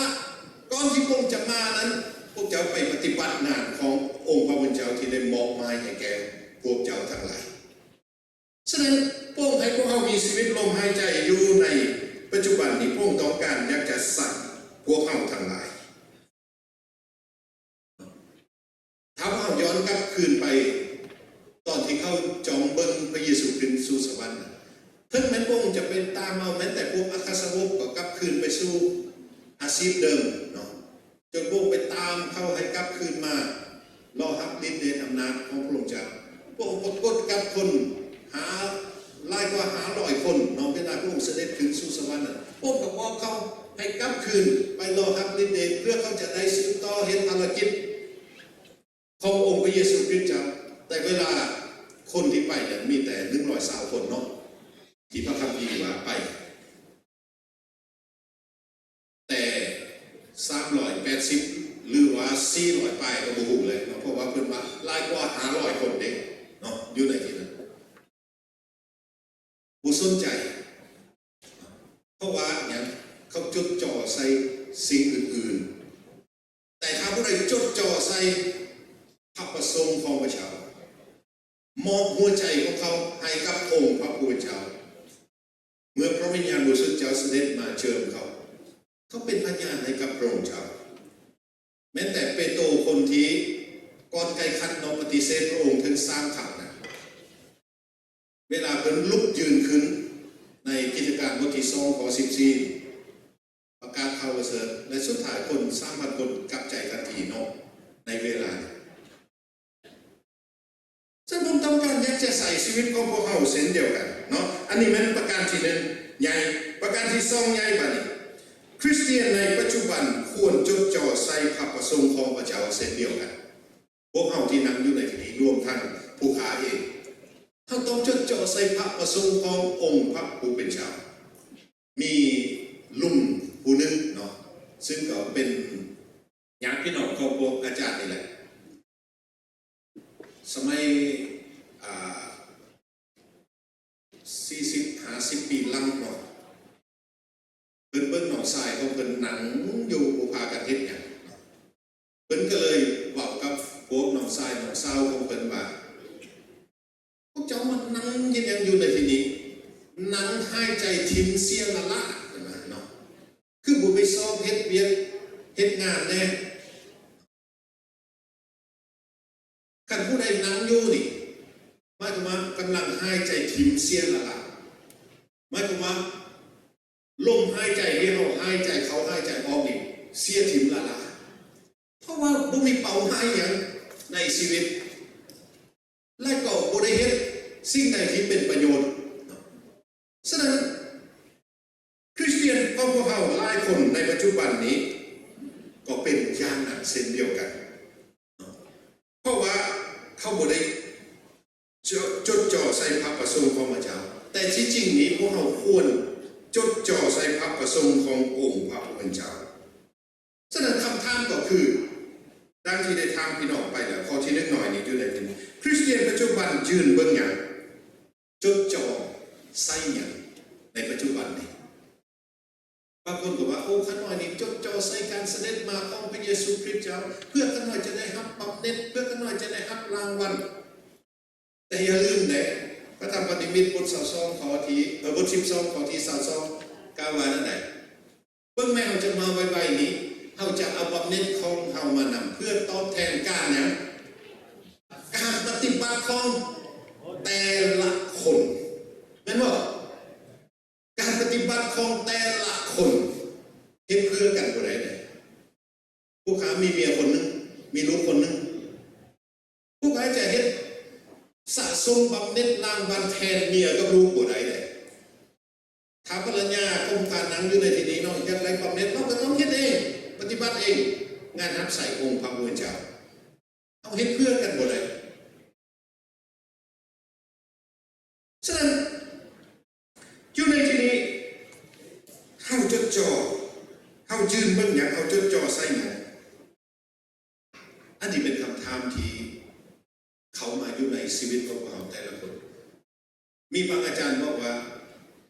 ກ່ອນທີ່ພະອົງຈະມານັ້ນ, ພວກເຈົ້າໄປປະຕິບັດງານຂອງອົງພະຜູ້ເປັນເຈົ້າທີ່ໄດ້ມອບໝາຍ ໃຫ້ແກ່ພວກເຈົ້າທັງຫຼາຍ. ສະນັ້ນ, ພະອົງໃຫ້ພວກເຮົາມີຊີວິດລົມຫາຍໃຈຢູ່ໃນປັດຈຸບັນນີ້, ພະອົງຕ້ອງການຢາກຈະສັ່ງພວກເຮົາທັງຫຼາຍ. ຖ້າເຮົາຍ້ອນກັບຄືນໄປຕອນທີ່ເຂົາຈ້ອງເບິ່ງພະເຢຊູຂຶ້ນສູ່ສະຫວັນ, ເຖິງແມ່ນພະອົງຈະໄປຕາມເອົາແມ່ນແຕ່ພວກອັກຄະສາວົກກໍກັບຄືນໄປສູ່ອາຊີບເດີມເນາະ, ຈົນພະອົງໄປຕາມເຂົາໃຫ້ກັບຄືນມາ ລໍຮັບລິດເດດອຳນາດຂອງພະອົງເຈົ້າ. ພະອົງປາກົດກັບຄົນຫາ ຫຼາຍກວ່າຫ້າຮ້ອຍຄົນເນາະ, ເວລາພະອົງສະເດັດຂຶ້ນສູ່ສະຫວັນນັ້ນ, ພະອົງກໍບອກເຂົາໃຫ້ກັບຄືນໄປລໍຮັບລິດເດດ ເພື່ອເຂົາຈະໄດ້ສືບຕໍ່ເຮັດພາລະກິດຂອງອົງພະເຢຊູຄຣິດເຈົ້າ. ແຕ່ເວລາຄົນທີ່ໄປນັ້ນມີແຕ່ໜຶ່ງຮ້ອຍຊາວຄົນເນາະ ທີ່ພະຄຳພີວ່າໄປ. ແຕ່ສາມຮ້ອຍແປດສິບ ຫຼືວ່າສີ່ຮ້ອຍປາຍກໍບໍ່ຮູ້ແຫຼະເນາະ, ເພາະວ່າເພິ່ນວ່າຫຼາຍກວ່າຫ້າຮ້ອຍຄົນເດ້ເນາະ ຢູ່ໃນທີ່ນັ້ນ. ບໍ່ສົນໃຈ, ເພາະວ່າຫຍັງ? ເຂົາຈົດຈ່ອໃສ່ສິ່ງອື່ນໆ, ແຕ່ຖ້າຜູ້ໃດຈົດຈ່ອໃສ່ພະປະສົງຂອງພະເຈົ້າ, ມອບຫົວໃຈຂອງເຂົາໃຫ້ກັບອົງພະຜູ້ເປັນເຈົ້າ, ເມື່ອພະວິນຍານບໍລິສຸດເຈົ້າສະເດັດມາເຈີມເຂົາ, ເຂົາເປັນພະຍານໃຫ້ກັບພະອົງເຈົ້າ. ແມ່ນແຕ່ເປໂຕຄົນທີ່ກ່ອນໄກ່ຂັນເນາະ ປະຕິເສດພະອົງເຖິງສາມຄັ້ງນະ, ເວລາເພິ່ນລຸກຢືນຂຶ້ນໃນກິດຈະການບົດທີສອງ ຂໍ້ສິບສີ່ ປະກາດຂ່າວປະເສີດ ແລະ ສຸດທ້າຍຄົນສາມພັນຄົນກັບໃຈທັນທີເນາະ ໃນເວລານັ້ນ. ເຊິ່ງຜົມຕ້ອງການຢາກຈະໃຊ້ຊີວິດຂອງພວກເຮົາເຊັ່ນດຽວກັນເນາະ. ອັນນີ້ແມ່ນປະການທີໜຶ່ງໃຫຍ່. ປະການທີສອງໃຫຍ່ບາດນີ້, ຄຣິສຕຽນໃນປັດຈຸບັນຄວນຈົດຈ່ອໃສ່ພະປະສົງຂອງພະເຈົ້າເຊັ່ນດຽວກັນ. ພວກເຮົາທີ່ນັ່ງຢູ່ໃນທີ່ນີ້, ລວມທັງຜູ້ຂ້າເອງ, ເຮົາຕ້ອງຈົດຈ່ອໃສ່ພະປະສົງຂອງອົງພະຜູ້ເປັນເຈົ້າ. ມີລຸງຜູ້ໜຶ່ງເນາະ, ຊຶ່ງກໍເປັນຍາດພີ່ນ້ອງຂອງພວກອາຈານນີ້ແຫຼະ. ສະໄໝ ອ່າ ສີ່ສິບ ຫ້າສິບປີຫຼັງເນາະ, ເພິ່ນເບິ່ງນ້ອງຊາຍຂອງເພິ່ນນັ່ງຢູ່ ບໍ່ພາກັນເຮັດຫຍັງ. ເພິ່ນກໍເລີຍເວົ້າກັບພວກນ້ອງຊາຍນ້ອງສາວຂອງເພິ່ນວ່າ, ພວກເຈົ້າມານັ່ງເຮັດຫຍັງຢູ່ໃນທີ່ນີ້? ນັ່ງຫາຍໃຈຖິ້ມເສຍລະລາດເນາະ, ຄືບໍ່ໄປຊອກເຮັດວຽກເຮັດງານແດ່? ຄັນຜູ້ໃດນັ່ງຢູ່ນີ້ ໝາຍຄວາມວ່າກຳລັງຫາຍໃຈຖິ້ມເສຍລະລາດ, ໝາຍຄວາມວ່າ ລົມຫາຍໃຈທີ່ເຮົາຫາຍໃຈເຂົ້າຫາຍໃຈອອກນີ້ເສຍຖິ້ມລ້າໆ ເພາະວ່າບໍ່ມີເປົ້າໝາຍຫຍັງໃນຊີວິດ ແລະກໍບໍ່ໄດ້ເຮັດສິ່ງໃດທີ່ເປັນປະໂຫຍດ. ສະນັ້ນ ຄຣິສຕຽນຂອງພວກເຮົາຫຼາຍຄົນໃນປັດຈຸບັນນີ້ກໍເປັນຢ່າງນັ້ນເຊັ່ນດຽວກັນ ເພາະວ່າເຂົາບໍ່ໄດ້ ຈົດ ຈົດຈ່ອໃສ່ພະປະສົງຂອງພະເຈົ້າ. ແຕ່ທີ່ຈິງນີ້ ພວກເຮົາຄວນຈົດຈ່ອໃສ່ພະປະສົງຂອງອົງພະຜູ້ເປັນເຈົ້າ. ສະນັ້ນຄຳຖາມກໍຄື ດັ່ງທີ່ໄດ້ຖາມພີ່ນ້ອງໄປແລ້ວ, ຂໍ້ທີໜຶ່ງນ້ອຍນີ້ຢູ່ໃນທີ່ນີ້ ຄຣິສຕຽນປັດຈຸບັນຢືນເບິ່ງຫຍັງ? ຈົດຈ່ອໃສ່ຫຍັງໃນປັດຈຸບັນນີ້? ບາງຄົນກໍວ່າ ໂອ້ ຂ້ານ້ອຍນີ້ຈົດຈ່ອໃສ່ການສະເດັດມາຂອງພະເຢຊູຄຣິດເຈົ້າ ເພື່ອຂ້ານ້ອຍຈະໄດ້ຮັບບຳເໜັດ ເພື່ອຂ້ານ້ອຍຈະໄດ້ຮັບລາງວັນ. ແຕ່ຢ່າລືມເດ້ ພະທຳປະນິມິດບົດຊາວສອງ ຂໍ້ທີ ເອີ ບົດສິບສອງ ຂໍ້ທີຊາວສອງ ກ່າວວ່າແນວໃດ? ເບິ່ງແມ້ ເຮົາຈະມາໄວໆນີ້ ເຮົາຈະເອົາບຳເໜັດຂອງເຮົາມານຳ ເພື່ອຕອບແທນການຫຍັງ? ການປະຕິບັດຂອງແຕ່ລະຄົນ ແມ່ນບໍ່? ການປະຕິບັດຂອງແຕ່ລະຄົນ ເຮັດເພື່ອກັນບໍ່ໄດ້ເດ້. ຜູ້ຂ້າມີເມຍຄົນໜຶ່ງ ມີລູກຄົນໜຶ່ງ ຜູ້ຂ້າຈະເຮັດສະສົມບຳເໜັດລາງວັນແທນເມຍກັບລູກບໍ່ໄດ້ເດ້. ຖ້າພັນລະຍາຂອງຜູ້ຂ້ານັ່ງຢູ່ໃນທີ່ນີ້ເນາະ ຢາກໄດ້ບຳເໜັດ ເຮົາກໍຕ້ອງເຮັດເອງ ປະຕິບັດເອງ ງານຮັບໃຊ້ອົງພະຜູ້ເປັນເຈົ້າ. ເຮົາເຮັດເພື່ອກັນບໍ່ໄດ້. ສະນັ້ນ ຢູ່ໃນທີ່ນີ້ ເຮົາຈົດຈ່ອ ເຮົາຢືນເບິ່ງຫຍັງ? ເຮົາຈົດຈ່ອໃສ່ຫຍັງ? ອັນນີ້ເປັນຄຳຖາມທີ່ເຂົ້າມາຢູ່ໃນຊີວິດຂອງພວກເຮົາແຕ່ລະຄົນ. ມີບາງອາຈານບອກວ່າ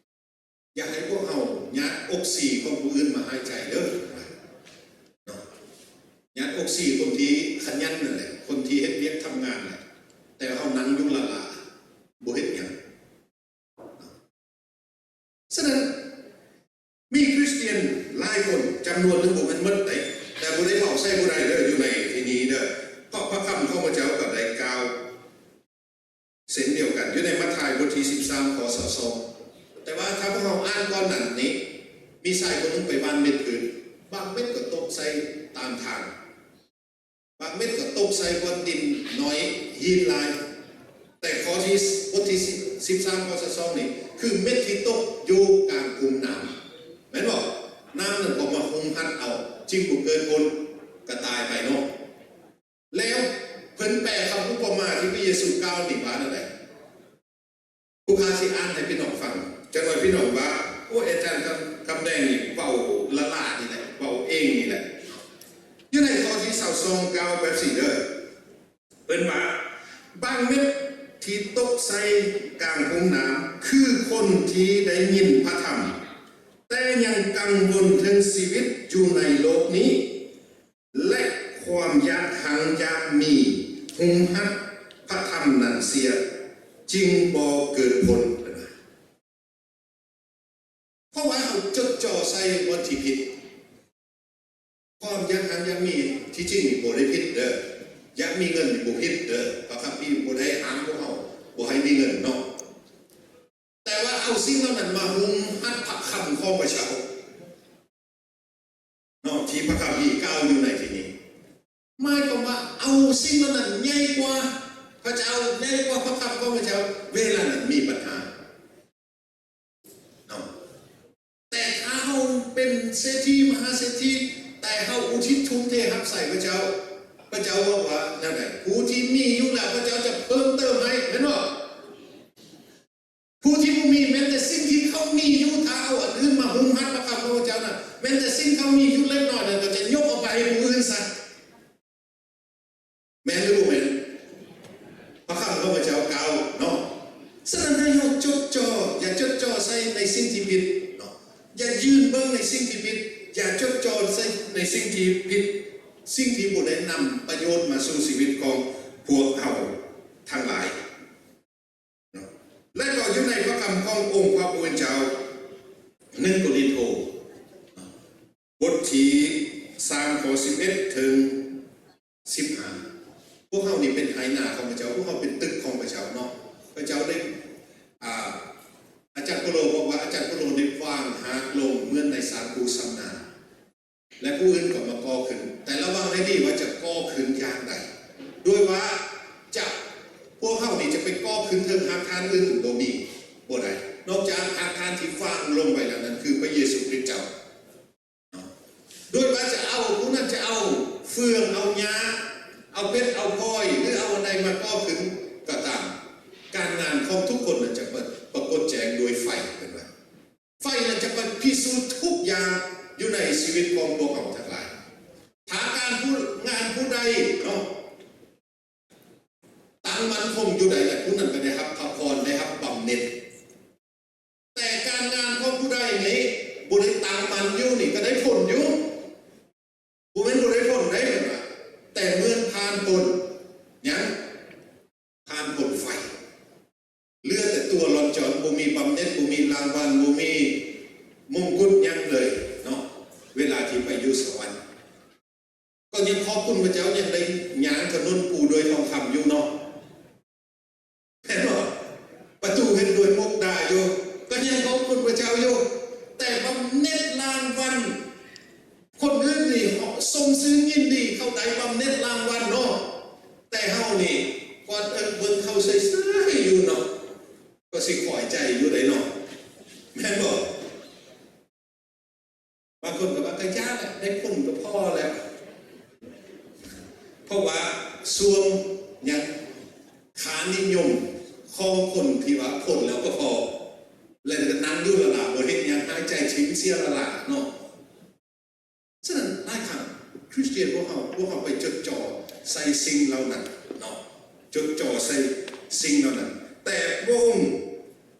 ຢ່າໃຫ້ພວກເຮົາຍາດອົກຊີຂອງຜູ້ອື່ນມາຫາຍໃຈເດີ້ ເນາະ. ຍາດອົກຊີຄົນທີ່ຂະຫຍັນນັ້ນແຫຼະ ຄົນທີ່ເຮັດວຽກທຳງານແຫຼະ. ແຕ່ເຮົານັ່ງຢູ່ລ້າໆ ບໍ່ເຮັດຫຍັງ. ສະນັ້ນ ມີຄຣິສຕຽນຫຼາຍຄົນ ຈຳນວນໜຶ່ງ ບໍ່ແມ່ນໝົດເດ ແຕ່ບໍ່ໄດ້ເວົ້າໃສ່ຜູ້ໃດເດີ ຢູ່ໃນທີ່ນີ້ເດີ ເພາະພະຄຳຂອງພະເຈົ້າກໍໄດ້ກ່າວເຊັ່ນດຽວກັນ ຢູ່ໃນມັດທາຍບົດທີສິບສາມ ຂໍ້ຊາວສອງ. ແຕ່ວ່າຖ້າພວກເຮົາອ່ານກ່ອນນັ້ນນີ້ ມີຊາຍຄົນໜຶ່ງໄປຫວ່ານເມັດພືດ ບາງເມັດກໍຕົກໃສ່ຕາມທາງ ບາງເມັດກໍຕົກໃສ່ບ່ອນດິນໜ້ອຍ ຫີນຫຼາຍ. ແຕ່ຂໍ້ທີ ບົດທີສິບ ສິບສາມ ຂໍ້ຊາວສອງນີ້ ຄືເມັດທີ່ຕົກຢູ່ກາງລຸ່ມນ້ຳ ແມ່ນບໍ່? ນ້ຳນັ້ນກໍມາຮຸມຮັດເອົາ ຈຶ່ງບໍ່ເກີດຜົນ ກໍຕາຍໄປເນາະ. ແລ້ວເພິ່ນແປຄຳອຸປະມາທີ່ພະເຢຊູກ່າວນີ້ວ່າແນວໃດ? ຜູ້ຂ້າຊິອ່ານໃຫ້ພີ່ນ້ອງຟັງ ຈັກໜ່ອຍພີ່ນ້ອງວ່າ ໂອ້ຍ ອາຈານຄຳ ຄຳແດງນີ້ເວົ້າລ້າໆນີ້ແຫຼະ ເວົ້າເອງນີ້ແຫຼະ. ຢູ່ໃນຂໍ້ທີຊາວສອງ ກ່າວແບບຊີ້ເດີ ເພິ່ນວ່າ ບາງເມັດທີ່ຕົກໃສ່ກາງລຸ່ມນ້ຳ ຄືຄົນທີ່ໄດ້ຍິນພະທຳ ແຕ່ຍັງກັງວົນເຖິງຊີວິດຢູ່ໃນໂລກນີ້ ແລະ ຄວາມຢາກຮັ່ງຢາກມີຮຸມຮັດພະທຳນັ້ນເສຍ ຈຶ່ງບໍ່ເກີດຜົນ. ເພາະວ່າເຮົາຈົດຈ່ອໃສ່ບ່ອນທີ່ຜິດ. ຄວາມຢາກຮັ່ງຢາກມີ ທີ່ຈິງນີ້ບໍ່ໄດ້ຜິດເດີ ຢາກມີເງິນນີ້ບໍ່ຜິດເດີ ພະຄຳພີບໍ່ໄດ້ຫ້າມພວກເຮົາບໍ່ໃຫ້ມີເງິນເນາະ. ແຕ່ວ່າເອົາສິ່ງເຫຼົ່ານັ້ນມາຮຸມຮັດພະຄຳຂອງພະເຈົ້າ ເນາະ ທີ່ພະຄຳພີກ່າວຢູ່ໃນທີ່ນີ້ ໝາຍຄວາມວ່າເອົາສິ່ງເຫຼົ່ານັ້ນໃຫຍ່ກວ່າພະເຈົ້າ ໃຫຍ່ກວ່າພະຄຳຂອງພະເຈົ້າ ເວລານັ້ນມີບັນຫາເນາະ. ແຕ່ຖ້າເຮົາເປັນເສດຖີມະຫາເສດຖີ ແຕ່ເຮົາອຸທິດທຸ່ມເທຮັບໃຊ້ພະເຈົ້າ ພະເຈົ້າບອກວ່າແນວໃດ? ຜູ້ທີ່ມີຢູ່ແລ້ວ ພະເຈົ້າຈະເພີ່ມເຕີມໃຫ້ ແມ່ນບໍ່? ຜູ້ທີ່ບໍ່ມີ ແມ່ນແຕ່ສິ່ງທີ່ເຂົາມີຢູ່ ຖ້າເອົາອັນອື່ນມາຮຸມຮັດພະຄຳຂອງພະເຈົ້ານັ້ນ ແມ່ນແຕ່ສິ່ງເຂົາມີຢູ່ເລັກນ້ອຍນັ້ນ ກໍຈະຍົກອອກໄປໃຫ້ຜູ້ອື່ນຊະ ແມ່ນຫຼືບໍ່ແມ່ນ? ພະຄຳຂອງພະເຈົ້າກ່າວເນາະ. ສະນັ້ນໃຫ້ເຮົາຈົດຈ່ອ ຢ່າຈົດຈ່ອໃສ່ໃນສິ່ງທີ່ຜິດເນາະ ຢ່າຢືນເບິ່ງໃນສິ່ງທີ່ຜິດ ຢ່າຈົດຈ່ອໃສ່ໃນສິ່ງທີ່ຜິດ ສິ່ງທີ່ບໍ່ໄດ້ນຳປະໂຫຍດມາສູ່ຊີວິດຂອງພວກເຮົາທັງຫຼາຍ. ເນາະ ແລະ ກໍຢູ່ໃນພະຄຳຂອງອົງພະຜູ້ເປັນເຈົ້າ ໜຶ່ງໂກລິນໂທ ບົດທີສາມ ຂໍ້ສິບເອັດ ເຖິງສິບຫ້າ ພວກເຮົານີ້ເປັນໄຮ່ນາຂອງພະເຈົ້າ ພວກເຮົາເປັນຕຶກຂອງພະເຈົ້າເນາະ. ພະເຈົ້າໄດ້ ອາ ອາຈານໂປໂລບອກວ່າ ອາຈານໂປໂລໄດ້ຫວ່າງຮາກລົງເໝືອນໃນສານປູຊຳນານ ແລະ ຜູ້ອື່ນກໍມາກໍ່ຂຶ້ນ ແຕ່ລະວັງໃຫ້ດີວ່າຈະກໍ່ຂຶ້ນຢ່າງໃດ ໂດຍວ່າຈະ ພວກເຮົານີ້ຈະໄປກໍ່ຂຶ້ນເທິງຮາກຖານອື່ນບໍ່ມີ ບໍ່ໄດ້ ນອກຈາກຮາກຖານທີ່ຝັງລົງໄວ້ແລ້ວ ນັ້ນຄືພະເຢຊູຄຣິດເຈົ້າເນາະ. ໂດຍວ່າຈະເອົາ ຜູ້ນັ້ນຈະເອົາເຟືອງ ເອົາຫຍ້າ ເອົາເພັດ ເອົາພອຍ ຫຼື ເອົາອັນໃດມາກໍ່ຂຶ້ນກໍຕາມ ການງານຂອງທຸກຄົນນັ້ນຈະປະ ປາກົດແຈ້ງໂດຍໄຟ ເພິ່ນວ່າ. ໄຟນັ້ນຈະໄປພິສູດທຸກຢ່າງຢູ່ໃນຊີວິດຂອງພວກເຮົາທັງຫຼາຍ. ຖ້າການຜູ້ ງານຜູ້ໃດເນາະ ຕັ້ງໝັ້ນຄົງຢູ່ໃດ ແລະ ຜູ້ນັ້ນກໍໄດ້ຮັບພະພອນ ໄດ້ຮັບບຳເໜັດ. ແຕ່ການງານຂອງຜູ້ໃດນີ້ບໍ່ໄດ້ຕັ້ງໝັ້ນຢູ່ນີ້ ກໍໄດ້ຜົນຢູ່. ບໍ່ແມ່ນບໍ່ໄດ້ຜົນໄດ໋ ເພິ່ນວ່າ ແຕ່ເມື່ອຜ່ານພົ້ນຫຍັງ? ຜ່ານພົ້ນໄຟ ເຫຼືອແຕ່ຕົວລ່ອນຈອນ ບໍ່ມີບຳເໜັດ ບໍ່ມີລາງວັນ ບໍ່ມີມົງກຸດຫຍັງເລີຍເນາະ. ເວລາທີ່ໄປຢູ່ສະຫວັນ ກໍຍັງຂອບຄຸນພະເຈົ້າ ຍັງໄດ້ຍ່າງຖະໜົນປູດ້ວຍທອງຄຳຢູ່ເນາະ ແມ່ນບໍ່? ປະຕູເຮັດດ້ວຍມຸກດາຢູ່ ກໍຍັງຂອບຄຸນພະເຈົ້າຢູ່. ແຕ່ບຳເໜັດລາງວັນ ຄົນອື່ນນີ້ຊົມຊື່ຍິນດີ ເຂົາໄດ້ບຳເໜັດລາງວັນເນາະ ແຕ່ເຮົານີ້ກວາດເອິກເບິ່ງເຂົາເສີຍໆຢູ່ເນາະ ກໍຊິຄອຍໃຈຢູ່ໃດ໋ເນາະ ແມ່ນບໍ່? ບາງຄົນກໍວ່າ ກະຢ່າແຫຼະ ໄດ້ຜົນກໍພໍແລ້ວ ເພາະວ່າຊ່ວງຫຍັງ ຄ່ານິຍົມຂອງຄົນທີ່ວ່າຜົນແລ້ວກໍພໍ ແລ້ວກໍນັ່ງຢູ່ລ້າໆ ບໍ່ເຮັດຫຍັງ ຫາຍໃຈຖິ້ມເສຍລ້າໆເນາະ. ສະນັ້ນຫຼາຍຄັ້ງຄຣິສຕຽນພວກເຮົາ ພວກເຮົາໄປຈົດຈ່ອໃສ່ສິ່ງເຫຼົ່ານັ້ນເນາະ ຈົດຈ່ອໃສ່ສິ່ງເຫຼົ່ານັ້ນ ແຕ່ພະອົງ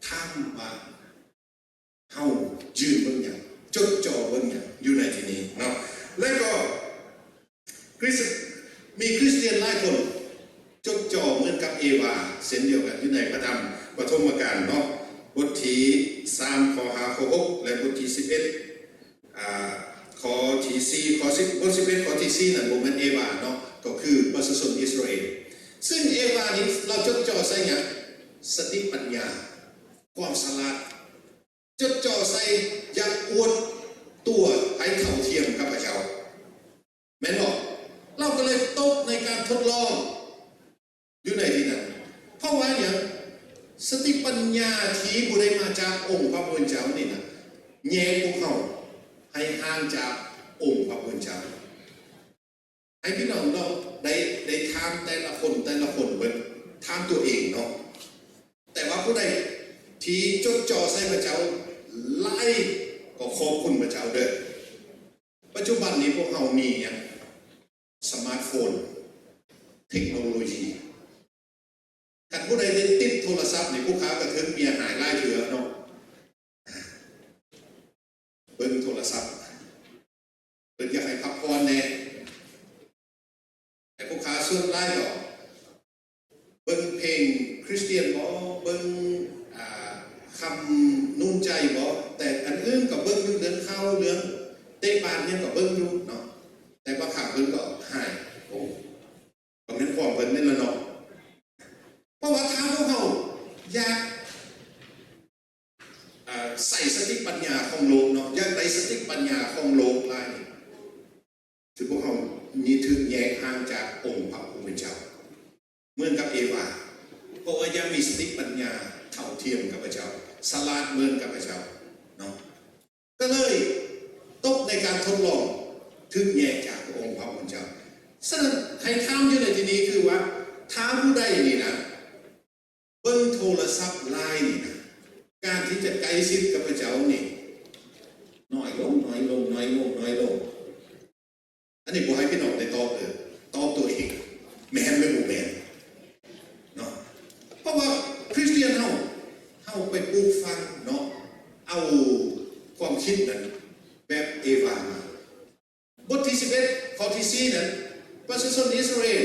ຖາມວ່າ ເຮົາຢືນເບິ່ງຫຍັງ ຈົດຈ່ອເບິ່ງຫຍັງຢູ່ໃນທີ່ນີ້ເນາະ. ແລະກໍຄຣິສ ມີຄຣິສຕຽນຫຼາຍຄົນຈົດຈ່ອເໝືອນກັບເອວາ ເຊັ່ນດຽວກັນຢູ່ໃນພະທຳປະຖົມມະການເນາະ ບົດທີສາມ ຂໍ້ຫ້າ ຂໍ້ຫົກ ແລະ ບົດທີສິບເອັດ ອາ ຂໍ້ທີສີ່ ຂໍ້ສິບ ບົດສິບເອັດ ຂໍ້ທີສີ່ນັ້ນບໍ່ແມ່ນເອວາເນາະ ກໍຄືປະຊາຊົນອິດສະຣາເອນ. ຊຶ່ງເອວານີ້ລາວຈົດຈໍ່ໃສ່ຫຍັງ? ສະຕິປັນຍາ, ຄວາມສະຫຼາດ, ຈົດຈໍ່ໃສ່ຢາກອວດຕົວໃຫ້ເທົ່າທຽມກັບພະເຈົ້າ ແມ່ນບໍ່? ລາວກໍເລີຍຕົກໃນການທົດລອງຢູ່ໃນທີ່ນັ້ນ. ເພາະວ່າຫຍັງ? ສະຕິປັນຍາທີ່ບໍ່ໄດ້ມາຈາກອົງພະຜູ້ເປັນເຈົ້ານີ້ນະ ແຍກພວກເຮົາໃຫ້ຫ່າງຈາກອົງພະຜູ້ເປັນເຈົ້າ. ໃຫ້ພີ່ນ້ອງເນາະ ໄດ້ ໄດ້ຖາມແຕ່ລະຄົນ ແຕ່ລະຄົນເບິ່ງ ຖາມຕົວເອງເນາະ. ແຕ່ວ່າຜູ້ໃດທີ່ຈົດຈໍ່ໃສ່ພະເຈົ້າຫຼາຍ ກໍຂອບຄຸນພະເຈົ້າເດີ້. ປັດຈຸບັນນີ້ພວກເຮົາມີຫຍັງ? ສະມາດໂຟນ ເທັກໂນໂລຢີ. ຄັນຜູ້ໃດໄດ້ຕິດໂທລະສັບນີ້ ຜູ້ຂ້າກໍຖືກເມຍຫາຍຫຼາຍເທື່ອເນາະ. ເບິ່ງໂທລະສັບ ເພິ່ນຢາກໃຫ້ພັກຜ່ອນແດ່. ແຕ່ຜູ້ຂ້າສ່ວນຫຼາຍກໍເບິ່ງເພງຄຣິສຕຽນບໍ ເບິ່ງ ອາ ຄຳໜູນໃຈບໍ ແຕ່ອັນອື່ນກໍເບິ່ງຢູ່ ເລື່ອງຂ່າວ ເລື່ອງເຕະບານຫຍັງກໍເບິ່ງຢູ່ເນາະ. ແຕ່ບາງຄັ້ງເພິ່ນກໍຫາຍ ໂອ້ ກໍແມ່ນຂອງເພິ່ນນີ້ລະເນາະ. ເພາະວ່າຖ້າພວກເຮົາຢາກ ອາ ໃສ່ສະຕິປັນຍາຂອງໂລກເນາະ ຢາກໄດ້ສະຕິປັນຍາຂອງໂລກຫຼາຍ ຄືພວກເຮົາມີຖືກແຍກຫ່າງຈາກອົງພະຜູ້ເປັນເຈົ້າ ເໝືອນກັບເອວາ. ເພາະວ່າຢາກມີສະຕິປັນຍາເທົ່າທຽມກັບພະເຈົ້າ ສະຫຼາດເໝືອນກັບພະເຈົ້າເນາະ ກໍເລີຍຕົກໃນການທົດລອງ ຖືກແຍກຈາກອົງພະຜູ້ເປັນເຈົ້າ. ສະນັ້ນໃຫ້ຖາມຢູ່ໃນທີ່ນີ້ຄືວ່າ ຖ້າຜູ້ໃດນີ້ນະ ເບິ່ງໂທລະສັບຫຼາຍນີ້ນະ ການທີ່ຈະໃກ້ຊິດກັບພະເຈົ້ານີ້ ນ້ອຍລົງ ນ້ອຍລົງ ນ້ອຍລົງ ນ້ອຍລົງ. ອັນນີ້ບໍ່ໃຫ້ພີ່ນ້ອງໄດ້ຕອບເດີ ຕອບຕົວເອງ ແມ່ນຫຼືບໍ່ແມ່ນເນາະ. ເພາະວ່າຄຣິສຕຽນເຮົາ ເຮົາໄປປູກຝັງເນາະ ເອົາຄວາມຄິດນັ້ນແບບເອວາມາ. ບົດທີສິບເອັດ ຂໍ້ທີສີ່ນັ້ນ ປະຊາຊົນອິດສະຣາເອນ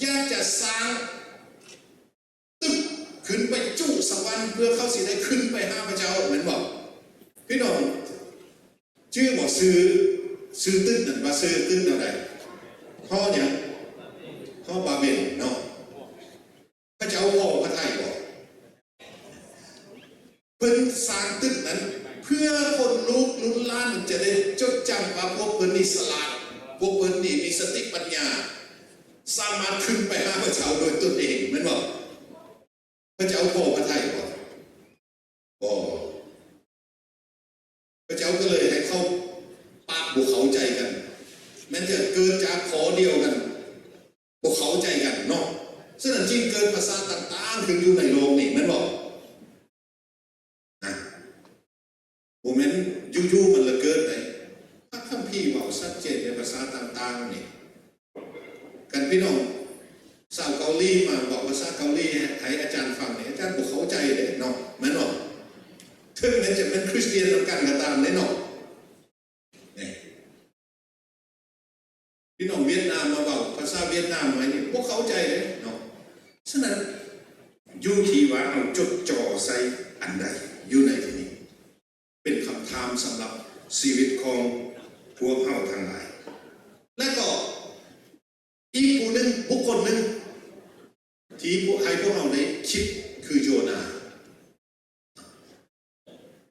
ຢາກຈະສ້າງຕຶກຂຶ້ນໄປຈຸສະຫວັນ ເພື່ອເຂົາຊິໄດ້ຂຶ້ນໄປຫາພະເຈົ້າ ແມ່ນບໍ່? ພີ່ນ້ອງຈື່ບໍ່? ຊື່ ຊື່ຕຶກນັ້ນວ່າຊື່ຕຶກແນວໃດ? ຫໍຫຍັງ? ຫໍບາເບນເນາະ. ພະເຈົ້າພໍພະໄທບໍ່? ເພິ່ນສ້າງຕຶກນັ້ນ ເພື່ອຄົນລູກລຸ້ນຫຼານຈະໄດ້ຈົດຈຳວ່າພວກເພິ່ນນີ້ສະຫຼາດ, ພວກເພິ່ນນີ້ມີສະຕິປັນຍາ, ສາມາດຂຶ້ນໄປຫາພະເຈົ້າໂດຍຕົນເອງ, ແມ່ນບໍ່? ພະເຈົ້າພໍພະໄທບໍ່? ບໍ່. ພະເຈົ້າກໍເລີຍໃຫ້ເຂົາປາບບໍ່ເຂົ້າໃຈກັນ, ແມ່ນຈະເກີດຈາກຂໍ້ດຽວກັນ ບໍ່ເຂົ້າໃຈກັນເນາະ. ສະນັ້ນຈຶ່ງເກີດພາສາຕ່າງໆຂຶ້ນຢູ່ໃນໂລກນີ້, ແມ່ນບໍ່? ນະ, ບໍ່ແມ່ນຢູ່ໆມັນລະເກີດໄດ້. ພະຄຳພີເວົ້າຊັດເຈນໃນພາສາຕ່າງໆນີ້. ຄັນພີ່ນ້ອງຊາວເກົາຫຼີມາເວົ້າພາສາເກົາຫຼີໃຫ້ອາຈານຟັງນີ້ ອາຈານບໍ່ເຂົ້າໃຈເດ້ເນາະ, ແມ່ນບໍ່? ເຖິງແມ່ນຈະເປັນຄຣິສຕຽນນຳກັນກໍຕາມເດ້ເນາະ. ນີ້ ພີ່ນ້ອງຫວຽດນາມມາເວົ້າພາສາຫວຽດນາມໃຫ້ນີ້ ບໍ່ເຂົ້າໃຈເດ້ເນາະ. ສະນັ້ນ ຢູ່ທີ່ວ່າເຮົາຈົດຈໍ່ໃສ່ອັນໃດຢູ່ໃນທີ່ນີ້ ເປັນຄຳຖາມສຳລັບຊີວິດຂອງພວກເຮົາທັງຫຼາຍ. ແລະກໍອີກຜູ້ໜຶ່ງ, ບຸກຄົນໜຶ່ງ ທີ່ພວກ, ໃຫ້ພວກເຮົາໄດ້ຄິດຄືໂຢນາ.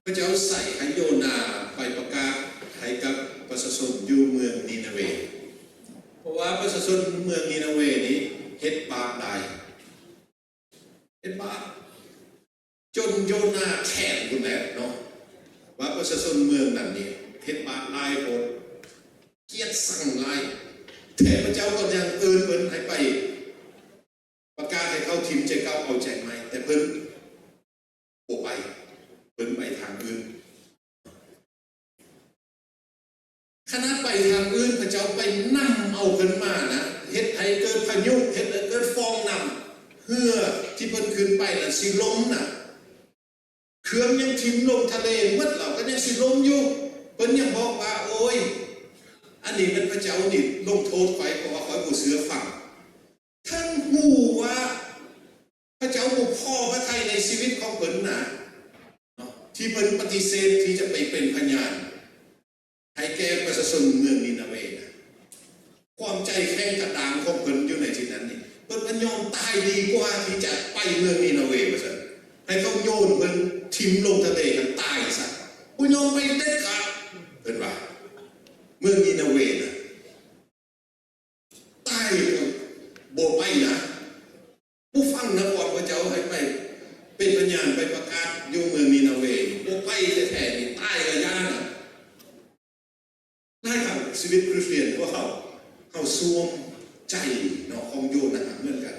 ພະເຈົ້າໃສ່ໃຫ້ໂຢນາໄປປະກາດໃຫ້ກັບປະຊາຊົນຢູ່ເມືອງນີນາເວ, ເພາະວ່າປະຊາຊົນເມືອງນີນາເວນີ້ເຮັດບາບຫຼາຍ, ເຮັດບາບ ຈົນໂຢນາແຄ້ນພຸ້ນແຫຼະເນາະ ວ່າປະຊາຊົນເມືອງນັ້ນນີ້ເຮັດບາບຫຼາຍໂພດ, ກຽດຊັງຫຼາຍ, ແຕ່ພະເຈົ້າກໍຍັງເອີ້ນເພິ່ນໃຫ້ໄປ ປະກາດໃຫ້ເຂົາຖິ້ມໃຈເກົ່າເອົາໃຈໃໝ່, ແຕ່ເພິ່ນບໍ່ໄປ, ເພິ່ນໄປທາງອື່ນ. ຂະໜາດໄປທາງອື່ນ ພະເຈົ້າໄປນຳເອົາເພິ່ນມານະ, ເຮັດໃຫ້ເກີດພາຍຸ, ເຮັດໃຫ້ເກີດຟອງນ້ຳ, ເຮືອທີ່ເພິ່ນຂຶ້ນໄປນັ້ນຊິລົ້ມນະ. ເຄື່ອງຍັງຖິ້ມລົງທະເລໝົດ, ລາວກໍຍັງຊິລົ້ມຢູ່. ເພິ່ນຍັງບອກວ່າ ໂອ້ຍ ອັນນີ້ແມ່ນພະເຈົ້ານີ້ລົງໂທດຂ້ອຍ ເພາະວ່າຂ້ອຍບໍ່ເຊື່ອຟັງ. ທັງຮູ້ວ່າພະເຈົ້ ຍອມຕາຍດີກວ່າທີ່ຈະໄປເມືອງນີນາເວວ່າຊັ້ນ. ໃຫ້ເຂົາໂຍນເພິ່ນຖິ້ມລົງທະເລໃຫ້ຕາຍຊະ. ບໍ່ຍອມໄປເດັດຂາດ ເພິ່ນວ່າ. ເມືອງນີນາເວນະ ຕາຍກໍບໍ່ໄປນະ. ບໍ່ຟັງນະ ກ່ອນພະເຈົ້າໃຫ້ໄປເປັນພະຍານ ໄປປະກາດຢູ່ເມືອງນີນາເວ. ບໍ່ໄປແທ້ໆນີ້ ຕາຍກໍຢ່ານະ. ຫຼາຍຄັ້ງຊີວິດຄຣິສຕຽນພວກເຮົາ ເຮົາສວມໃຈເນາະ ຂອງໂຍນາເໝືອນກັນ.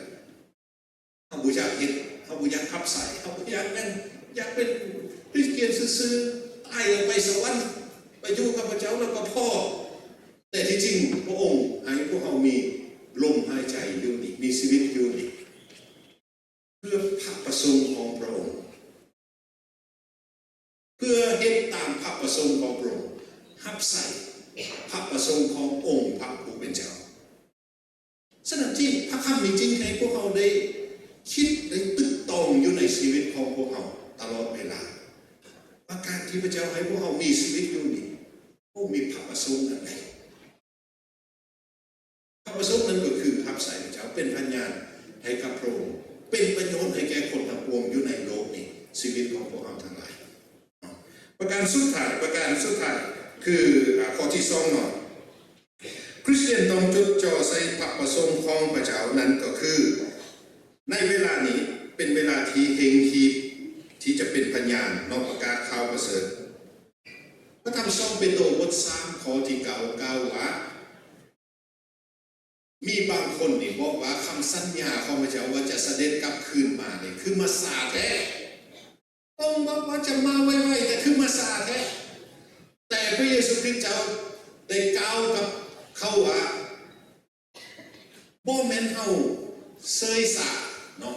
ເຮົາບໍ່ຢາກເຮັດ ເຮົາບໍ່ຢາກຮັບໃຊ້ ເຮົາບໍ່ຢາກແມ່ນ ຢາກເປັນຄຣິສຕຽນຊື່ໆ ຕາຍແລ້ວໄປສະຫວັນ ໄປຢູ່ກັບພະເຈົ້າແລ້ວກໍພໍ. ແຕ່ທີ່ຈິງພະອົງໃຫ້ພວກເຮົາມີລົມຫາຍໃຈຢູ່ນີ້ ມີຊີວິດຢູ່ນີ້ ເພື່ອພະປະສົງຂອງພະອົງ ເພື່ອເຮັດຕາມພະປະສົງຂອງພະອົງ ຮັບໃຊ້ພະປະສົງຂອງອົງພະຜູ້ເປັນເຈົ້າ. ສະນັ້ນຈິງ ພະຄຳນີ້ຈຶ່ງໃຫ້ພວກເຮົາໄດ້ຄິດ ໄດ້ຕຶກຕອງຢູ່ໃນຊີວິດຂອງພວກເຮົາຕະຫຼອດເວລາ ວ່າການທີ່ພະເຈົ້າໃຫ້ພວກເຮົາມີຊີວິດຢູ່ນີ້ ໂອ້ ມີພະປະສົງອັນໃດ? ພະປະສົງນັ້ນກໍຄືຮັບໃຊ້ພະເຈົ້າ ເປັນພະຍານໃຫ້ກັບພະອົງ ເປັນປະໂຫຍດໃຫ້ແກ່ຄົນທັງປວງຢູ່ໃນໂລກນີ້ ຊີວິດຂອງພວກເຮົາທັງຫຼາຍ. ປະການສຸດທ້າຍ ປະການສຸດທ້າຍຄື ອາ ຂໍ້ທີສອງເນາະ ຄຣິສຕຽນຕ້ອງຈົດຈ່ອໃສ່ພະປະສົງຂອງພະເຈົ້າ ນັ້ນກໍຄື ໃນເວລານີ້ເປັນເວລາທີ່ເລັ່ງຮີບທີ່ຈະເປັນພະຍານເນາະ ປະກາດຂ່າວປະເສີດ. ພະທຳສອງເປໂຕບົດສາມ ຂໍ້ທີເກົ້າ ກ່າວວ່າ ມີບາງຄົນນີ້ບອກວ່າ ຄຳສັນຍາຂອງພະເຈົ້າວ່າຈະສະເດັດກັບຄືນມານີ້ ຄືມາຊ້າແທ້. ພະອົງບອກວ່າຈະມາໄວໆ ແຕ່ຄືມາຊ້າແທ້. ແຕ່ພະເຢຊູຄຣິສເຈົ້າໄດ້ກ່າວກັບເຂົາວ່າ ບໍ່ແມ່ນເຮົາເຊີຍຊາເນາະ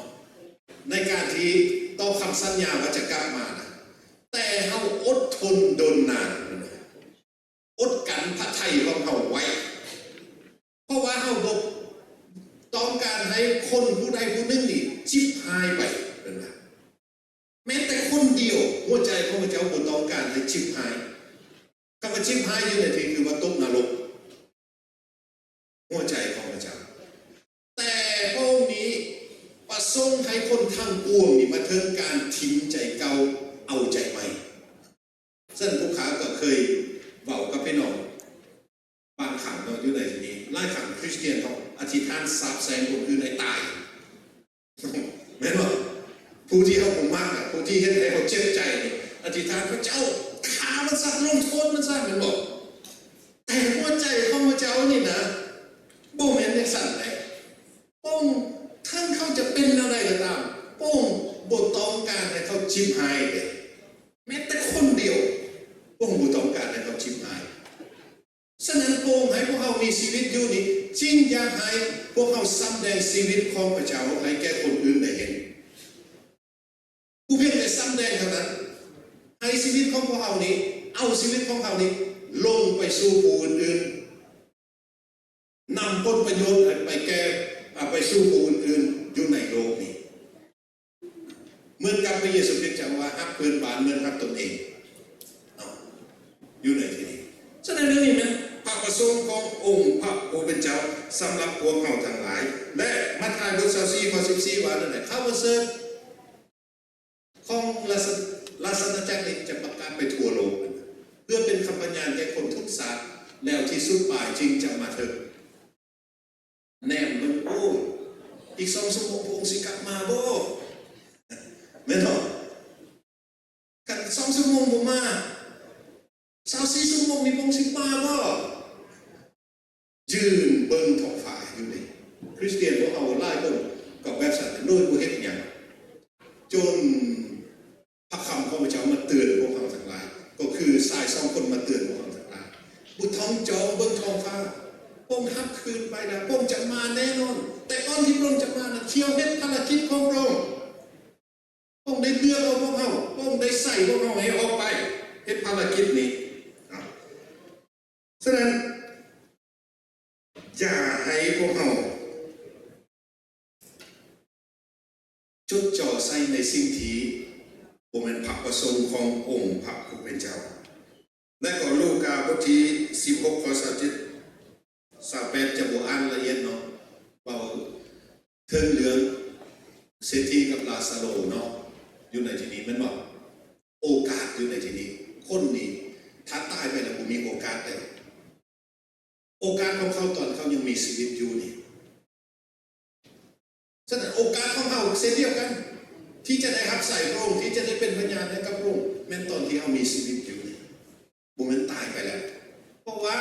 ໃນການທີ່ຕໍ່ຄຳສັນຍາວ່າຈະກັບມານະ ແຕ່ເຮົາອົດທົນດົນນານ ອົດກັ້ນພະໄທຂອງເຮົາໄວ້ ເພາະວ່າເຮົາບໍ່ຕ້ອງການໃຫ້ຄົນຜູ້ໃດຜູ້ໜຶ່ງນີ້ຈິບຫາຍໄປ ເພິ່ນວ່າ. ແມ້ແຕ່ຄົນດຽວ ຫົວໃຈຂອງພະເຈົ້າບໍ່ຕ້ອງການໃຫ້ຈິບຫາຍ. ຄຳວ່າຈິບຫາຍຢູ່ໃນທີ່ນີ້ ຄືວ່າຕົກນະລົກ ຫົວໃຈຂອງພະເຈົ້າ. ແຕ່ພະອົງນີ້ປະສົງໃຫ້ຄົນທັງປວງນີ້ມາເຖິງການຖິ້ມໃຈເກົ່າ ເອົາໃຈໃໝ່. ເຊິ່ງຜູ້ຂ້າກໍເຄີຍເວົ້າກັບພີ່ນ້ອງບາງຄັ້ງເນາະ ຢູ່ໃນທີ່ນີ້ ຫຼາຍຄັ້ງຄຣິສຕຽນເຮົາອະທິຖານສາບແຊ່ງຄົນອື່ນໃຫ້ຕາຍ ແມ່ນບໍ່? ຜູ້ທີ່ເຮົາບໍ່ມັກນະ ຜູ້ທີ່ເຮັດໃຫ້ເຮົາເຈັບໃຈນີ້ ອະທິຖານ ພະເຈົ້າຂ້າມັນຊະ ລົງໂທດມັນຊະ ແມ່ນບໍ່? ແຕ່ຫົວໃຈຂອງພະເຈົ້ານີ້ນະ ບໍ່ແມ່ນຈັ່ງຊັ້ນເດ້. ພະອົງ ເຖິງເຂົາຈະເປັນແນວໃດກໍຕາມ ພະອົງບໍ່ຕ້ອງການໃຫ້ເຂົາຈິບຫາຍເດ້. ແມ້ແຕ່ຄົນດຽວ ພະອົງບໍ່ຕ້ອງການໃຫ້ເຂົາຈິບຫາຍ. ສະນັ້ນ ພະອົງໃຫ້ພວກເຮົາມີຊີວິດຢູ່ນີ້ ຈຶ່ງຢາກໃຫ້ພວກເຮົາສຳແດງຊີວິດຂອງພະເຈົ້າໃຫ້ແກ່ຄົນອື່ນໄດ້ເຫັນ. ຜູ້ພຽງແຕ່ສຳແດງເທົ່ານັ້ນ ໃຫ້ຊີວິດຂອງພວກເຮົານີ້ ເອົາຊີວິດຂອງເຮົານີ້ລົງໄປສູ່ຜູ້ອື່ນໆ. ນຳຜົນປະໂຫຍດໃຫ້ໄປແກ່ ອາ ໄປສູ່ຜູ້ອື່ນໆຢູ່ໃນໂລກນີ້ ເໝືອນກັບພະເຢຊູຄຣິສເຈົ້າວ່າ ຮັກເພື່ອນບ້ານເໝືອນຮັກຕົນເອງເນາະ ຢູ່ໃນທີ່ນີ້. ສະນັ້ນ ເລື່ອງນີ້ແມ່ນພະປະສົງຂອງອົງພະຜູ້ເປັນເຈົ້າສຳລັບພວກເຮົາທັງຫຼາຍ ແລະ ມາທາຍບົດຊາວສີ່ ຂໍ້ສິບສີ່ ວ່າແນວໃດ? ຂ່າວປະເສີດ ຂອງລາຊະ ລາຊະອານາຈັກນີ້ຈະປະກາດໄປທົ່ວໂລກ ເພື່ອເປັນຄຳພະຍານແກ່ຄົນທຸກຊາດ ແລ້ວທີ່ສຸດປາຍຈຶ່ງຈະມາເຖິງ. ແນມເບິ່ງ ໂອ້ ອີກສອງຊົ່ວໂມງພະອົງຊິກັບມາບໍ່? ແມ່ນບໍ່? ຄັນສອງຊົ່ວໂມງບໍ່ມາ ຊາວສີ່ຊົ່ວໂມງນີ້ພະອົງຊິມາບໍ່? ຢືນເບິ່ງທ້ອງຟ້າຢູ່ເດ້. ຄຣິສຕຽນພວກເຮົາຫຼາຍຄົນກໍແບບຊັ້ນ ໂດຍບໍ່ເຮັດຫຍັງ ຈົນພະຄຳຂອງພະເຈົ້າມາເຕືອນພວກເຮົາທັງຫຼາຍ ກໍຄືຊາຍສອງຄົນມາເຕືອນພວກເຮົາທັງຫຼາຍ. ບໍ່ຕ້ອງຈ້ອງເບິ່ງທ້ອງຟ້າ ພະອົງຮັບຄືນໄປນະ ພະອົງຈະມາແນ່ນອນ. ແຕ່ກ່ອນທີ່ພະອົງຈະມານັ້ນ ທ່ຽວເຮັດພາລະກິດຂອງພະອົງ. ພະອົງໄດ້ເລືອກເອົາພວກເຮົາ ພະອົງໄດ້ໃສ່ພວກເຮົາໃຫ້ອອກໄປເຮັດພາລະກິດນີ້. ສະນັ້ນ ຢ່າໃຫ້ພວກເຮົາຈົດຈ່ອໃສ່ໃນສິ່ງທີ່ບໍ່ແມ່ນພະປະສົງຂອງອົງພະຜູ້ເປັນເຈົ້າ. ແລະ ກໍລູກາບົດທີສິບຫົກ ຂໍ້ຊາວເຈັດ ຊາວແປດ ຈະບໍ່ອ່ານລະອຽດເນາະ ເວົ້າ ເຖິງເລື່ອງເສດຖີກັບລາຊາໂລເນາະ ຢູ່ໃນທີ່ນີ້ແມ່ນບໍ່? ໂອກາດຢູ່ໃນທີ່ນີ້ ຄົນນີ້ ຖ້າຕາຍໄປແລ້ວບໍ່ມີໂອກາດເດ້. ໂອກາດຂອງເຂົາຕອນເຂົາຍັງມີຊີວິດຢູ່ນີ້ ສະນັ້ນໂອກາດຂອງເຮົາເຊັ່ນດຽວກັນ ທີ່ຈະໄດ້ຮັບໃຊ້ພະອົງ ທີ່ຈະໄດ້ເປັນພະຍານໃຫ້ກັບພະອົງ ແມ່ນຕອນທີ່ເຮົາມີຊີວິດຢູ່ນີ້ ບໍ່ແມ່ນຕາຍໄປແລ້ວ. ເພາະວ່າ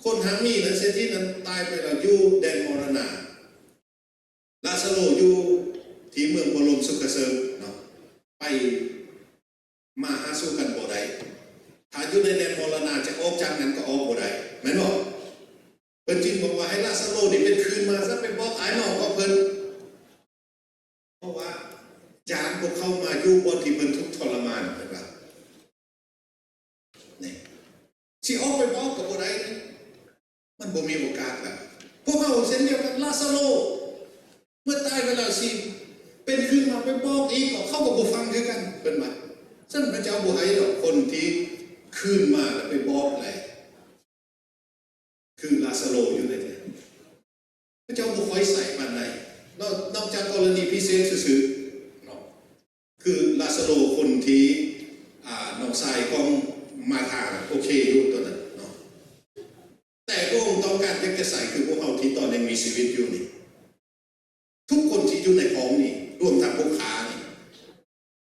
ຄົນທາງນີ້ນະ ເສດຖີນັ້ນຕາຍໄປແລ້ວ ຢູ່ແດນມໍລະນະ. ລາຊາໂລຢູ່ທີ່ເມືອງບໍລົມສຸກກະເສີມເນາະ ໄປມາຫາສູ່ກັນບໍ່ໄດ້. ຖ້າຢູ່ໃນແດນມໍລະນະ ຈະອອກຈາກນັ້ນກໍອອກບໍ່ໄດ້ ແມ່ນບໍ່? ເພິ່ນຈຶ່ງບອກວ່າໃຫ້ລາຊາໂລນີ້ເປັນຄືນມາຊະ ໄປບອກອ້າຍນ້ອງຂອງເພິ່ນ ເພາະວ່າຢ້ານພວກເຂົາມາຢູ່ບ່ອນທີ່ເພິ່ນທຸກທໍລະມານ ເພິ່ນວ່າ ນີ້ ຊິອອກໄປບອກກໍບໍ່ໄດ້ ມັນບໍ່ມີໂອກາດລະ. ພວກເຮົາເຊັ່ນດຽວກັນ ລາຊາໂລ ເມື່ອຕາຍໄປແລ້ວ ຊິເປັນຄືນມາໄປບອກອີກ ເຂົາກໍບໍ່ຟັງຄືກັນ ເພິ່ນວ່າ. ສະນັ້ນພະເຈົ້າບໍ່ໃຫ້ດອກ ຄົນທີ່ຄືນມາແລ້ວໄປບອກແຫຼະ ຄືລາຊາໂລຢູ່ໃນທີ່ນັ້ນ ພະເຈົ້າບໍ່ຄ່ອຍໃສ່ປານໃດ ນອກ ນອກຈາກກໍລະນີພິເສດຊື່ໆເນາະ ຄືລາຊາໂລຄົນທີ່ ອ່າ ນ້ອງຊາຍຂອງມາທາ ໂອເຄຢູ່ຕອນນັ້ນເນາະ. ແຕ່ພະອົງຕ້ອງການຢາກຈະໃສ່ຄືພວກເຮົາທີ່ຕອນຍັງມີຊີວິດຢູ່ນີ້ ທຸກຄົນທີ່ຢູ່ໃນຫ້ອງນີ້ ລວມທັງພວກຂ້ານີ້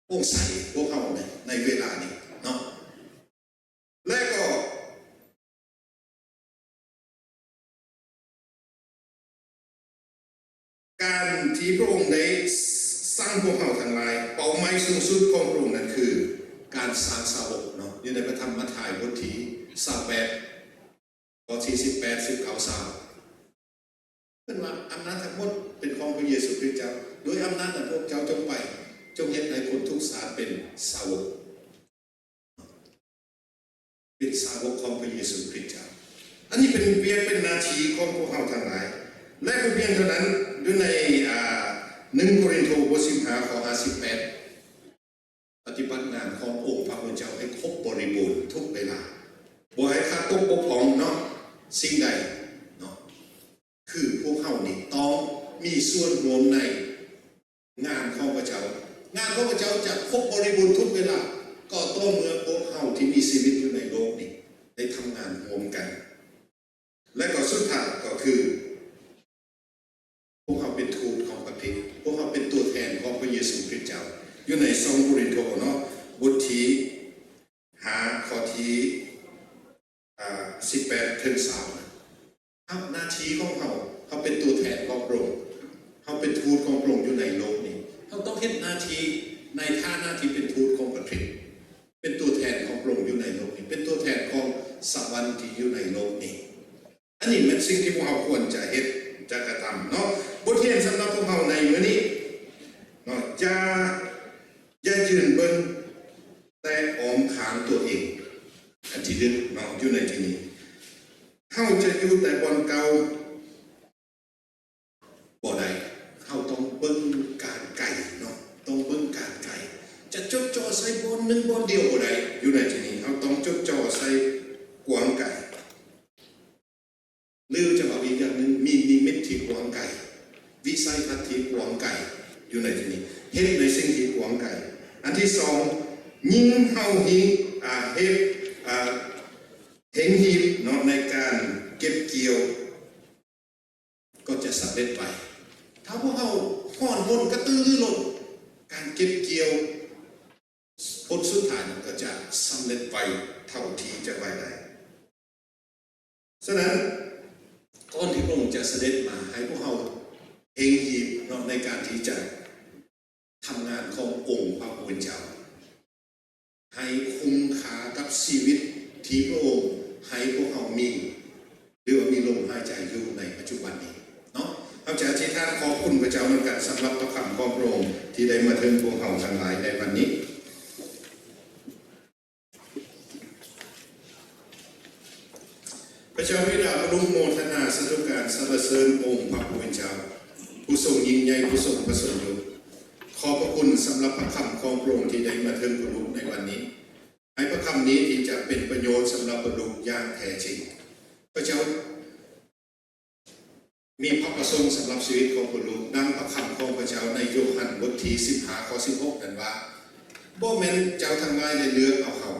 ພະອົງໃສ່ພວກເຮົາໃນ ໃນເວລານີ້ເນາະ ແລະກໍ ການທີ່ພະອົງໄດ້ສັ່ງພວກເຮົາທັງຫຼາຍ ເປົ້າໝາຍສູງສຸດຂອງພະອົງນັ້ນຄືການສ້າງສາວົກເນາະ ຢູ່ໃນພະທຳມະທາຍບົດທີຊາວແປດ ຂໍ້ທີສິບແປດ ສິບເກົ້າ ຊາວ ເພິ່ນວ່າ ອຳນາດທັງໝົດເປັນຂອງພະເຢຊູຄຣິດເຈົ້າ ໂດຍອຳນາດນັ້ນພວກເຈົ້າຈົ່ງໄປ ຈົ່ງເຮັດໃຫ້ຄົນທຸກຊາດເປັນສາວົກ ເປັນສາວົກຂອງພະເຢຊູຄຣິດເຈົ້າ. ອັນນີ້ເປັນວຽກເປັນໜ້າທີ່ຂອງພວກເຮົາທັງຫຼາຍ ແລະບໍ່ພຽງເທົ່ານັ້ນ ຢູ່ໃນ ອ່າ ໜຶ່ງໂກລິນໂທ ບົດສິບຫ້າ ຂໍ້ຫ້າສິບແປດ ປະຕິບັດງານຂອງອົງພະຜູ້ເປັນເຈົ້າໃຫ້ຄົບບໍລິບູນທຸກເວລາ ບໍ່ໃຫ້ຂາດຕົກບົກຜ່ອງເນາະ ສິ່ງໃດເນາະ ຄືພວກເຮົານີ້ຕ້ອງມີສ່ວນຮ່ວມໃນງານຂອງພະເຈົ້າ. ງານຂອງພະເຈົ້າຈະຄົບບໍລິບູນທຸກເວລາ ກໍຕໍ່ເມື່ອພວກເຮົາທີ່ມີຊີວິດຢູ່ໃນໂລກນີ້ ໄດ້ທຳງານຮ່ວມກັນ ແລະກໍສຸດທ້າຍກໍຄື ພວກເຮົາເປັນທູດຂອງພະຄຣິດ ພວກເຮົາເປັນຕົວແທນຂອງພະເຢຊູຄຣິດເຈົ້າ. ຢູ່ໃນສອງໂກລິນໂທເນາະ ບົດທີຫ້າ ຂໍ້ທີ ອ່າ ສິບແປດ ເຖິງ ຊາວ ນະ ເຮົາ ໜ້າທີ່ຂອງເຮົາ ເຮົາເປັນຕົວແທນຂອງພະອົງ ເຮົາເປັນທູດຂອງພະອົງຢູ່ໃນໂລກນີ້ ເຮົາຕ້ອງເຮັດໜ້າທີ່ໃນຖານະທີ່ເປັນທູດຂອງພະຄຣິດ ເປັນຕົວແທນຂອງພະອົງຢູ່ໃນໂລກນີ້ ເປັນຕົວແທນຂອງສະຫວັນທີ່ຢູ່ໃນໂລກນີ້. ອັນນີ້ແມ່ນສິ່ງທີ່ພວກເຮົາຄວນຈະເຮັດ ຈະກະທຳເນາະ. ບົດຮຽນສຳລັບພວກເຮົາໃນມື້ນີ້ເນາະ ຢ່າ ຢ່າຢືນເບິ່ງ ແຕ່ອ້ອມຂ້າງຕົວເອງ. ອັນທີໜຶ່ງເນາະ ຢູ່ໃນທີ່ນີ້ ເຮົາຈະຢູ່ແຕ່ບ່ອນເກົ່າ ບໍ່ໄດ້ ເຮົາຕ້ອງເບິ່ງການໄກເນາະ ຕ້ອງເບິ່ງການໄກ ຈະຈົດຈໍ່ໃສ່ບ່ອນໜຶ່ງບ່ອນດຽວບໍ່ໄດ້. ຢູ່ໃນທີ່ນີ້ເຮົາຕ້ອງຈົດຈໍ່ໃສ່ກວ້າງໄກ ຫຼືຈະເວົ້າອີກຢ່າງໜຶ່ງ ມີນິມິດທີ່ກວ້າງໄກ ວິໄສທັດທີ່ກວ້າງໄກ ຢູ່ໃນທີ່ນີ້ ເຮັດໃນສິ່ງທີ່ກວ້າງໄກ. ອັນທີສອງ ຍິ່ງເຮົາຮີ ອາ ເຮັດ ອາ ເລັ່ງຮີບເນາະ ໃນການເກັບກ່ຽວ ກໍຈະສຳເລັດໄວ. ຖ້າພວກເຮົາຮ້ອນຮົນກະຕືລືລົ້ນ ການເກັບກ່ຽວຜົນສຸດທ້າຍມັນກໍຈະສຳເລັດໄວເທົ່າທີ່ຈະໄວໄດ້. ສະນັ້ນ ກ່ອນທີ່ພະອົງຈະສະເດັດມາ ໃຫ້ພວກເຮົາເລັ່ງຮີບເນາະ ໃນການທີ່ຈະ ທຳງານຂອງອົງພະຜູ້ເປັນເຈົ້າ ໃຫ້ຄຸ້ມຄ່າກັບຊີວິດທີ່ພະອົງໃຫ້ພວກເຮົາມີ ຫຼືວ່າມີລົມຫາຍໃຈຢູ່ໃນປັດຈຸບັນນີ້ເນາະ. ເຮົາຈະອະທິຖານຂອບຄຸນພະເຈົ້ານຳກັນ ສຳລັບພະຄຳຂອງພະອົງທີ່ໄດ້ມາເຖິງພວກເຮົາທັງຫຼາຍໃນວັນນີ້. ພະເຈົ້າບິດາ ປະລຸໂມທະນາສາທຸການ ສັນລະເສີນອົງພະຜູ້ເປັນເຈົ້າ ຜູ້ຊົງຍິ່ງໃຫຍ່ ຜູ້ຊົງພະຊົນຢູ່. ຂອບພະຄຸນສຳລັບພະຄຳຂອງພະອົງທີ່ໄດ້ມາເຖິງພວກລູກໃນວັນນີ້. ໃຫ້ພະຄຳນີ້ທີ່ຈະເປັນປະໂຫຍດສຳລັບພວກລູກຢ່າງແທ້ຈິງ. ພະເຈົ້າ ມີພະປະສົງສຳລັບຊີວິດຂອງພວກລູກ, ດັ່ງພະຄຳຂອງພະເຈົ້າໃນໂຍຮັນບົດທີສິບຫ້າ ຂໍ້ສິບຫົກນັ້ນວ່າ, ບໍ່ແມ່ນເຈົ້າທັງຫຼາຍໄດ້ເລືອກເອົາເຮົາ,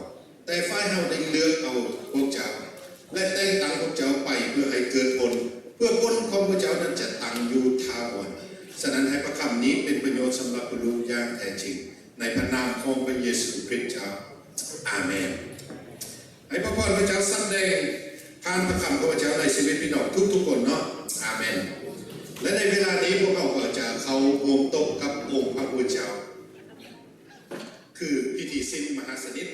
ແຕ່ຝ່າຍເຮົາໄດ້ເລືອກເອົາພວກເຈົ້າ ແລະ ແຕ່ງຕັ້ງພວກເຈົ້າໄປເພື່ອໃຫ້ເກີດຜົນ, ເພື່ອຜົນຂອງພວກເຈົ້ານັ້ນຈະຕັ້ງຢູ່ຖາວອນ. ສະນັ້ນໃຫ້ພະຄຳນີ້ເປັນປະໂຫຍດສຳລັບພວກລູກຢ່າງແທ້ຈິງ, ໃນພະນາມຂອງພະເຢຊູຄຣິດເຈົ້າ. ອາເມນ. ໃຫ້ພະພອນພະເຈົ້າສຳແດງຜ່ານພະຄຳຂອງພະເຈົ້າໃນຊີວິດພີ່ນ້ອງທຸກໆຄົນເນາະ. ອາເມນ. ແລະ ໃນເວລານີ້ພວກເຮົາກໍຈະເຂົ້າຮ່ວມໂຕະກັບອົງພະຜູ້ເຈົ້າ ຄືພິທີສິນມະຫາສະນິດ